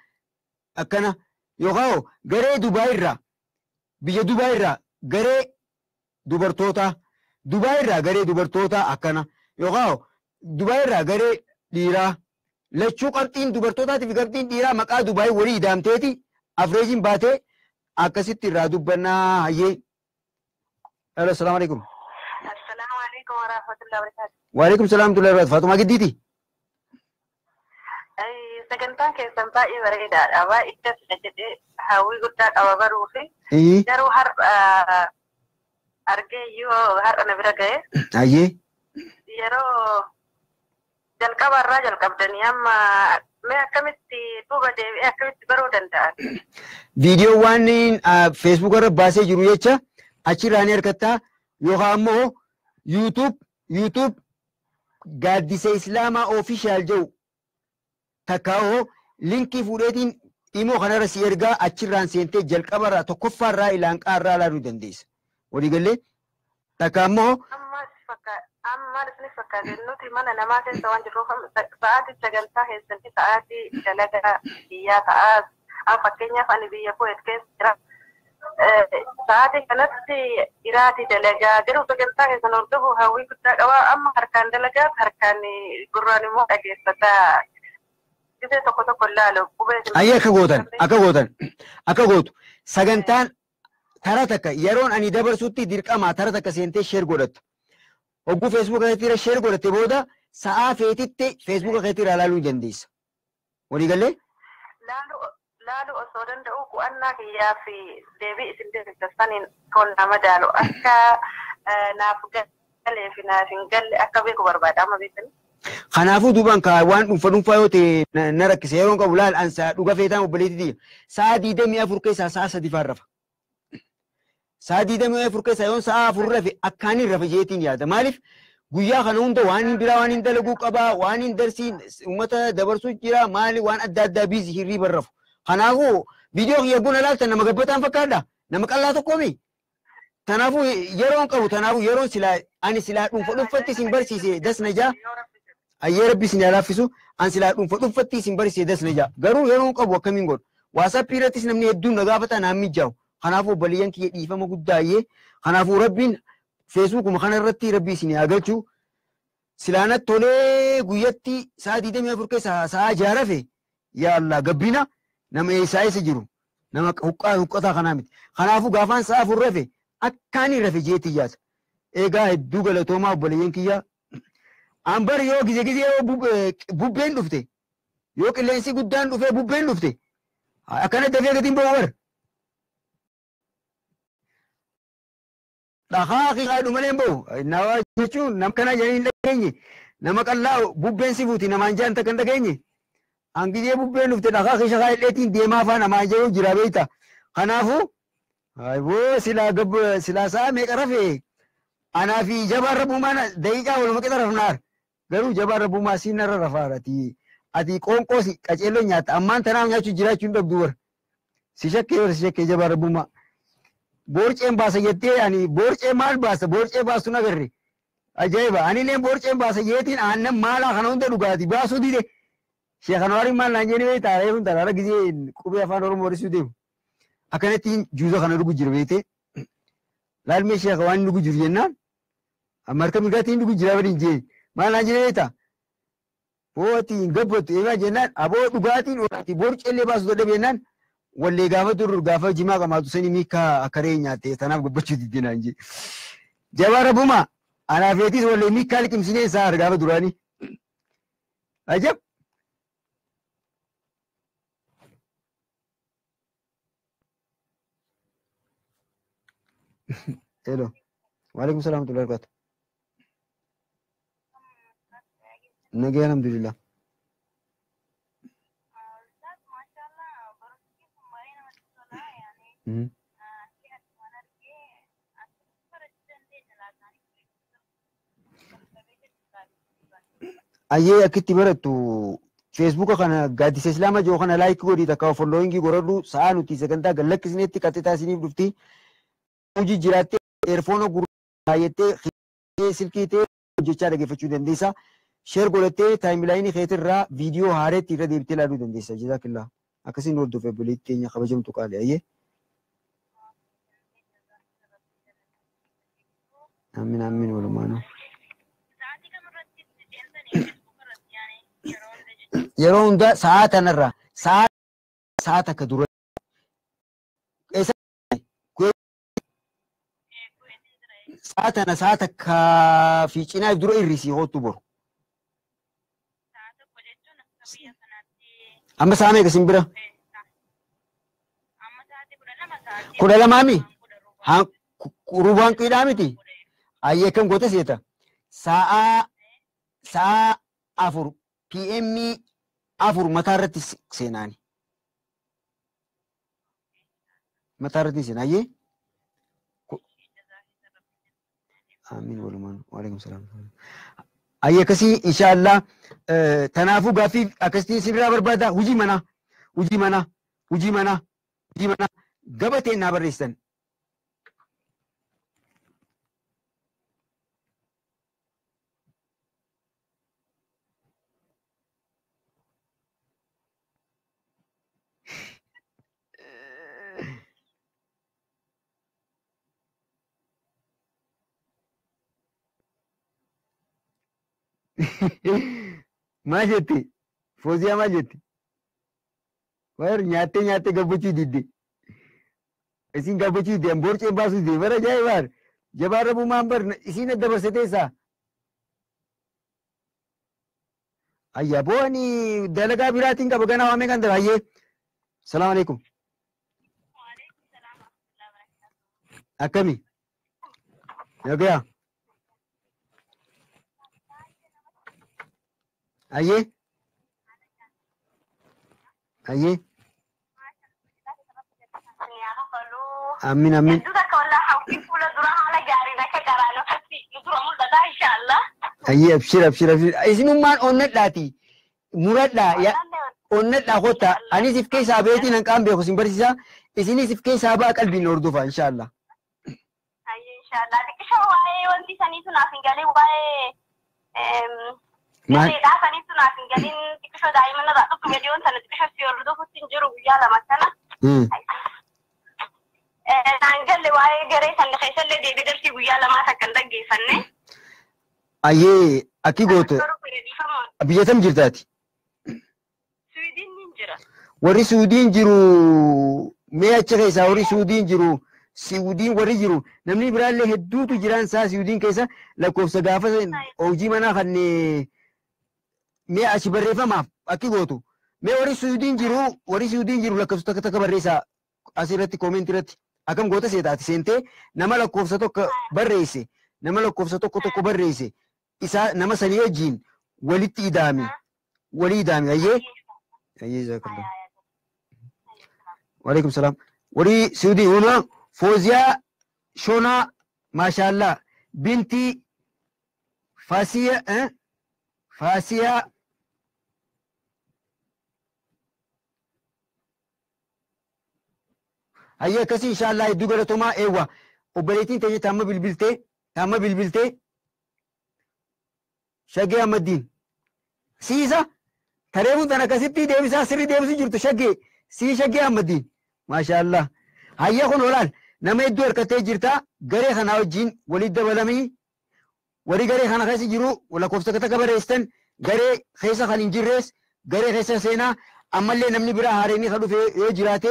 akkana yookaan garee Dubaay irraa biyya Dubaay irraa garee dubartootaa Dubaay irraa garee dubartootaa akkana yookaan Dubaay irraa garee dhiiraa lachuu qabxiin dubartootaatii fi qabxiin dhiiraa maqaa Dubaay walii idaamteeti afreejiin baatee akkasitti irraa dubbannaa hayyee. Alo, salaamu alaikum. Assalaamu alaikum wa rahmatullahi wa barakatuh. Wa alaikum salaam wa rahmatullahi wa barakatuh. Faaxumaa Giddiiti. Sagantaan keessan baay'ee bareedaadha. Baay'ee dasna jedhee hawwii guddaa qaba baruu fi garuu har'a argee iyyuu har'a na bira ga'e. Hayyee. Yeroo jalqaba irraa jalqabdanii amma mee akkamitti duuba deebi'ee akkamitti baruu danda'an? Viidiyoo waan Facebook irra baasee jiru jecha achirraa ni argattaa yookaan ammoo YouTube Gaaddisa Islaamaa Official jedhu takkaa'oo linkii fuudheetiin imoo kanarra si ergaa achirraan seentee jalqabarraa tokkoffaarraa ilaanqaa irraa ilaaluu dandeessa. Waliigallee takka ammoo Amma isiniif fakkaate nuti mana namaa keessa waan jirruuf sa'aatii sagantaa keessatti sa'aatii dalagaa biyyaa ta'aa. Amma fakkeenyaaf ani biyya Kuwait keessa jira. Sa'aatii kanatti iraatii dalagaa garuu sagantaa keessan hordofu hawwii guddaa qaba. Amma harkaan dalagaa harkaan gurraan immoo dhageeffataa. Gisee tokko tokko ilaalu qubee. Ayyee akka gootan akka gootan akka gootu sagantaan tara takka yeroon ani dabarsutti dirqama tara takka seentee sheer godhattu. Hogguu Facebook irratti sheer godhatte booda sa'aa feetitti Facebook irratti ilaaluu ni dandeessa. Waliigallee? Laalu osoo danda'u qu'annaa kiyyaa fi deebii isin deebistaniin toon nama daalu akka naaf galee fi naaf hin galle akka beeku barbaada amma beektanii. Kanaafuu duubaan kaa waan dhuunfa dhuunfaa yoo ta'e na rakkise yeroon qabu laal an dhuga feetaan obboleettii sa'a 24 keessaa sa'a 3 faan rafa. Sa'a 24 keessaa yoon sa'a 4 rafe akkaaniin rafe jeetiin yaada. Maaliif guyyaa kana hunda waan hin biraa waan hin dalaguu qabaa waan hin darsiin uummata dabarsuu jira maali waan adda addaa biizii hirriiba rafu. Kanaafuu viidiyoo kiyya guna laaltan nama gabbataan fakkaadha. Nama qal'aa tokkoomi. Kanaafuu yeroon qabu kanaafuu yeroon silaa ani silaa dhuunfa dhuunfatti isin barsiise dasna jaa. Ayyee rabbi isin haa laaffisu an silaa dhuunfa dhuunfatti isin barsiise dasna jaa. Garuu yeroon qabu akkamiin godhu. Waasappii irrattis namni hedduun na gaafata naan mijaa'u. Kanaafuu obboleeyyan kiyya dhiifama guddaa ayyee. Kanaafuu rabbiin feesbuukuma kana irratti rabbi isin haa galchu. Silaanatti tolee guyyatti sa'a 24 keessaa sa'a 6 rafe yaa Allah gabbina nama eessaa eessa jiru nama huqqataa kanaa miti. Kanaafuu gaafaan sa'a 4 rafe akkaaniin rafe jeetii yaasa. Egaa hedduu galatoomaa obboleeyyan kiyya. Ambar yoo gize gize yoo bubbeen dhufte yoo qilleensi guddaan dhufee bubbeen dhufte akkana dafee gatiin ba'u bar. Dhahaa qiqaadhu malee hin ba'u. Nama jechuun nama kana jedhanii hin dhageenye nama qal'aa bubbeen si fuuti namaan jaan takka hin dhageenye. An gizee bubbeen dhufte dhahaa qisha kaa'elleetiin deemaa afaan namaan jedhu jira beekta. Kanaafuu Ayboo silaa gab silaa sa'a meeqa rafee? Anaa fi jabaan rabbumaan daqiiqaa waluma qixa rafnaar. Garuu jabaan rabbumaa siin narra rafaara. Ati qoonqoo si qaceelloo nyaatta. Ammaan tanaaf nyaachuu jiraachuu hin dhabdu bara. Si shakkee bara si shakkee jabaan rabbumaa. Boorceen baasa jettee ani boorcee maal baasa boorcee baastu nagarre. Ajaa'iba anillee boorceen baasa jeetiin aannan maalaa kana hunda dhugaati baasuu dide. Sheekh Anwaariin maal naan jedhee beektaa reefuun taraara gizee qubee afaan Oromoo barsiisuu deemu. Akkanatti juuza kana dhugu jira beektee. Laalmee sheekha waan dhugu jiru jennaan. Amma harka mirgaatiin dhugu jira bari hin jee. Maal naan jedhee beektaa? Boo ati hin gabbattu eemaa jennaan aboo dhugaatiin ati boorceellee baasuu dadhabe jennaan wallee gaafa dur gaafa jimaa qamaatu sanii miikaa akka re'ee nyaatte tanaaf gabbachuu didde naan jee. Jabaa rabbumaa anaa feetis wallee miikaa liqimsinee isaa gaafa duraanii. Ajab! Hello. Waalaikum salaam wa rahmatullahi wa barakatuh. Nagaya alhamdulillah. Ayyee akkitti barattu feesbuuka kana gaaddisa islaamaa jiru kana like godhi takka following godhadhu sa'a nuti sagantaa gad lakkisneetti qaxxitaa isiniif dhufti. Hojii jiraattee earphone gurraayettee silkii ta'e hojjechaa dhaggeeffachuu dandeessa. Share godhattee timeline keetirraa viidiyoo haareetti irra deebitee ilaaluu dandeessa. Jazaakillah. Akkasiin hordofe obboleettii keenya kabajamtu qaali. Ayyee. Amiin amiin walumaanuu. Yeroo hundaa sa'a tanarraa sa'a takka dura. Sa'a tana sa'a takka fi cinaa dura irrisii hoottu boru. Amma sa'a meeqa isin bira? 12 mi? Rubaan qiidhaa miti? Ayyee kam goote seeta? Sa'a 4 PM 4 mataa irratti seenaani. Mataa irratti seenaa ayyee? Amiin walumaan. Waalaikum salaam. Ayyee akkasii inshaallah tanaafuu gaaffii akkasitti isinirraa barbaada hojii manaa hojii manaa hojii manaa hojii manaa gabateen naa barreessitan. Maal jetti? Fooziyaa maal jetti? War nyaattee nyaattee gabbachuu didde. Isin gabbachuu didde borceen baasuu didde bara ajaa'ibaar. Jabaa rabbumaan bar isin adda barsatee isaa. Ayyaa boo ani dalagaa biraatiin qaba ganaa waamee kan dalagaa. Salaam alaikum. Akkami? Nagayaa? Ayyee? Ayyee? Amiin amiin. Ayyee abshir abshir abshir. Isinummaan onnadhaati. Muradhaa onnadhaa kottaa. Anis if keessaa beetiin hanqaan beeku isin barsiisaa. Isinis if keessaa ba'a qalbiin hordofa inshaallah. Ayyee inshaallah. Xiqqisha waa'ee wanti saniitu naaf hin galee waa'ee Gareedhaa saniitu naaf hin galiin xiqqisho daa'imman irraa dhufu gadiyoon sana xiqqisho si hordofutti hin jiru guyyaa lama kana. Naan galle waa'ee garee sana keessallee deebii darsii guyyaa lamaa takka hin dhaggeeffanne. Ayyee akki goote biyya tam jirtaati? Suudiin ni jira. Warri Suudiin jiru mee achi keessaa warri Suudiin jiru Suudiin warri jiru namni biraallee hedduutu jiraan isaa Suudiin keessa lakkoofsa gaafa hojii manaa kan mee achi barreeffamaaf akki gootu mee warri Suudiin jiru warri Suudiin jiru lakkoofsa takka takka barreessaa asirratti koomentii irratti akkam goota seetaati seentee nama lakkoofsa tokko barreesse nama lakkoofsa tokko tokko barreesse isaa nama sanii wajjin walitti idaame walii idaame ayyee ayyee jazakallah. Waalaikum salaam. Warri Suudii huna Fooziyaa Shonaa maashaallah bintii Fasiya Fasiya hayya akkasii inshaallah hedduu galatoomaa eewwa obboleettiin teenya taamma bilbiltee Shaggee Ahmaddiin siisa tareefuun tan akkasitti deebisaa sirrii deebisu jirtu shaggee sii Shaggee Ahmaddiin maashaallah hayya kun olaal nama hedduu harkattee jirta garee kanaa wajjin walitti dabalamii warri garee kana keessa jiru lakkoofsa takka barreessitan garee keessa kan hin jirres garee keessa seenaa ammallee namni biraa haareenii kan dhufe yoo jiraate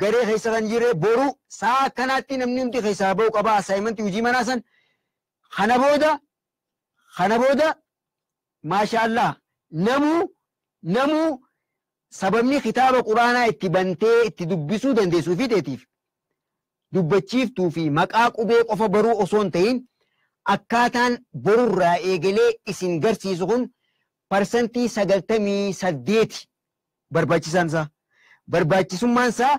garee keessa kan jirre boru sa'a kanaatti namni hundi keessaa ba'u qaba assaayimentii hojii manaa san kana booda maashaallah namuu sababni kitaaba quraanaa itti bantee itti dubbisuu dandeessuu fi teetiif dubbachiiftuu fi maqaa qubee qofa baruu osoo hin ta'in akkaataan borurraa eegalee isin garsiisu kun 98% barbaachisaan isaa. Barbaachisummaan isaa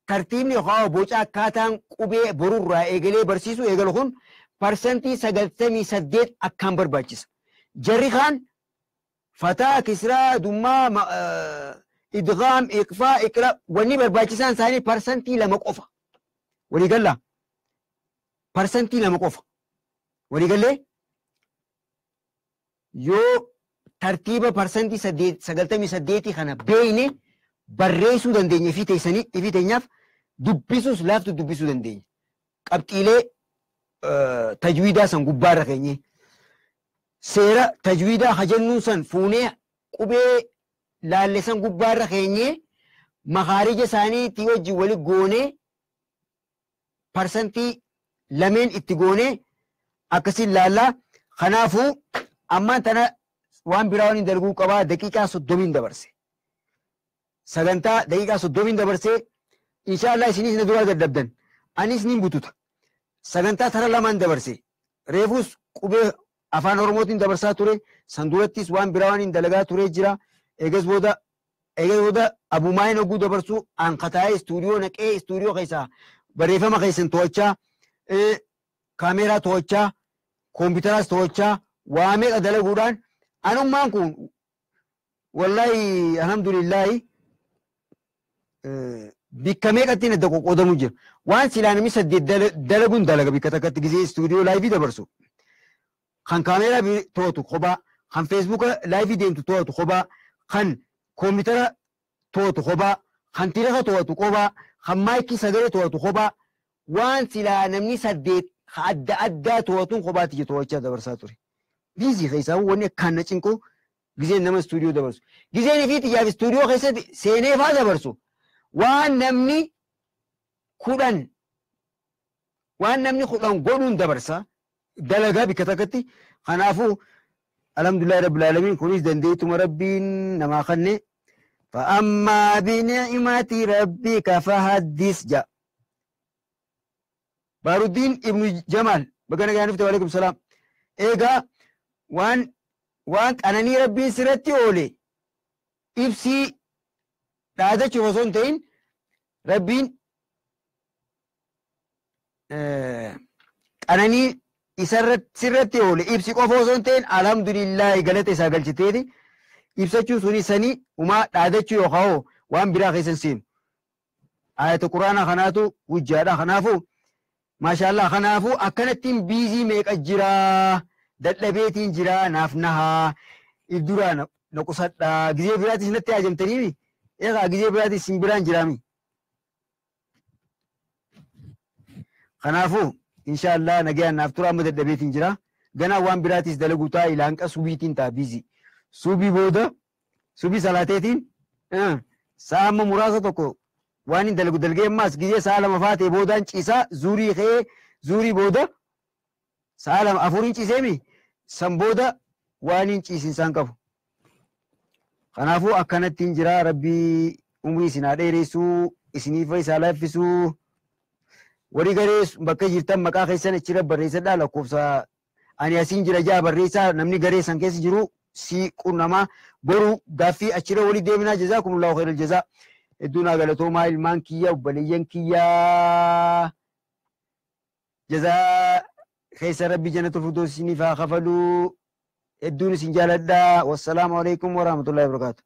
tartiibni yookaan boca akkaataan qubee borurraa eegalee barsiisuu eegalu kun 98% akkaan barbaachisa. Jarri kaan fataa, kisraa, dummaa, idgaam, iqfaa, iqra wanni barbaachisaan isaanii 2% qofa. Waliigallaa 2% qofa. Waliigallee yoo tartiiba 98% kana beeyne barreessuu dandeenya ifii teessanii ifii teenyaaf dubbisuus laaftu dubbisuu dandeenya. Qabxiilee tajwiidaa san gubbaarra keenye seera tajwiidaa hajennuun san fuunee qubee laalle san gubbaarra keenye makaarija isaaniitii wajjin wali goonee 2% itti goonee akkasiin laallaa. Kanaafuu ammaan tana waan biraa waan hin dalaguu qabaa daqiiqaa 30 dabarse. Sagantaa daqiiqaa 30 dabarsee inshaallah isinis na duraa dadhabdan anis nin bututa. Sagantaa tara lamaan dabarse reefus qubee afaan Oromootiin dabarsaa ture san durattis waan biraa waan hin dalagaa ture jira. Eegas booda abumaayin oguu dabarsuu an kataa'ee istuudiyoo naqee istuudiyoo keessaa barreeffama keessan to'achaa kaameeraa to'achaa koompitaraas to'achaa waa meeqa dalaguudhaan anummaan kun wallaahi alhamdulillaahi bikka meeqatti adda qoqqoodamu jira. Waan silaa namni 8 dalaguun dalaga bikka takkatti gisee istuudiyoo laayivii dabarsu. Kan kaameeraa to'atu kophaa, kan feesbuuka laayivii deemtu to'atu kophaa, kan koompitara to'atu kophaa, kan tiraka to'atu kophaa, kan maayikii sagalee to'atu kophaa. Waan silaa namni 8 adda addaa to'atuun kophaatti to'achaa dabarsaa ture. Biizii keessaa wanni akkaan na cinqu giseen nama istuudiyoo dabarsu. Giseen ifii xiyyaaf istuudiyoo keessatti seenee faa dabarsu. Waan namni 10 waan namni 10 godhuun dabarsa dalagaa bikka takkatti. Kanaafuu alhamdulillahi rabbil aalamiin kunis dandeettuma rabbiin namaa kenne. Fa'ammaa binicmati rabbika fahaddis ja. Baaruddiin Ibnu Jamaal baga nagaan dhufte waalaikum salaam. Eegaa waan qananii rabbiin sirratti oole ibsii dhaadachuuf osoo hin ta'in rabbiin qananii sirratti oole ibsi qofa osoo hin ta'in alhamdulillaahi galata isaa galchiteeti ibsachuu suni sanii umaa dhaadachuu yookaan waan biraa keessa hin seenu. Ayata quraanaa kanaatu hujjaadha. Kanaafuu maashaallah kanaafuu akkanattiin biizii meeqa jiraa dadhabeetiin jiraa naaf nahaa if duraa na qusadhaa gizee biraatis natti haajamtaniimi eegaa gizee biraatis sin biraan jiraami. Kanaafuu inshaallah nagayaan naaf tura amma dadhabeetiin jira. Ganaa waan biraatis dalaguu ta'a ilaanqa subiitiin ta'a biizii. Subii booda subii salaateetiin sa'a amma muraasa tokko waan hin dalagu dalgee ammaas gizee sa'a 2 faatee boodaan ciisaa zuurii ka'ee zuurii booda sa'a 2 4 ciiseemi san booda waan hin ciisinsaan qabu. Kanaafuu akkanattiin jira rabbii umrii isin haa dheeressuu isiniif isaa laaffisuu. Warri garee bakka jirtan maqaa keessan achirra barreessadhaa lakkoofsa ani asiin jira jaa barreessaa namni garee san keessa jiru si qunnamaa boru gaaffii achirra walii deeminaa jazaakumullahu khairal jazaa. Hedduu naa galatoomaa ilmaan kiyya, obboleeyyan kiyya. Jazaa keessa Rabbi jannatul firdaus isiniif haa kafaluu. Hedduun isin jaaladha. Wassalaamu alaikum warahmatullahi wabarakatuh.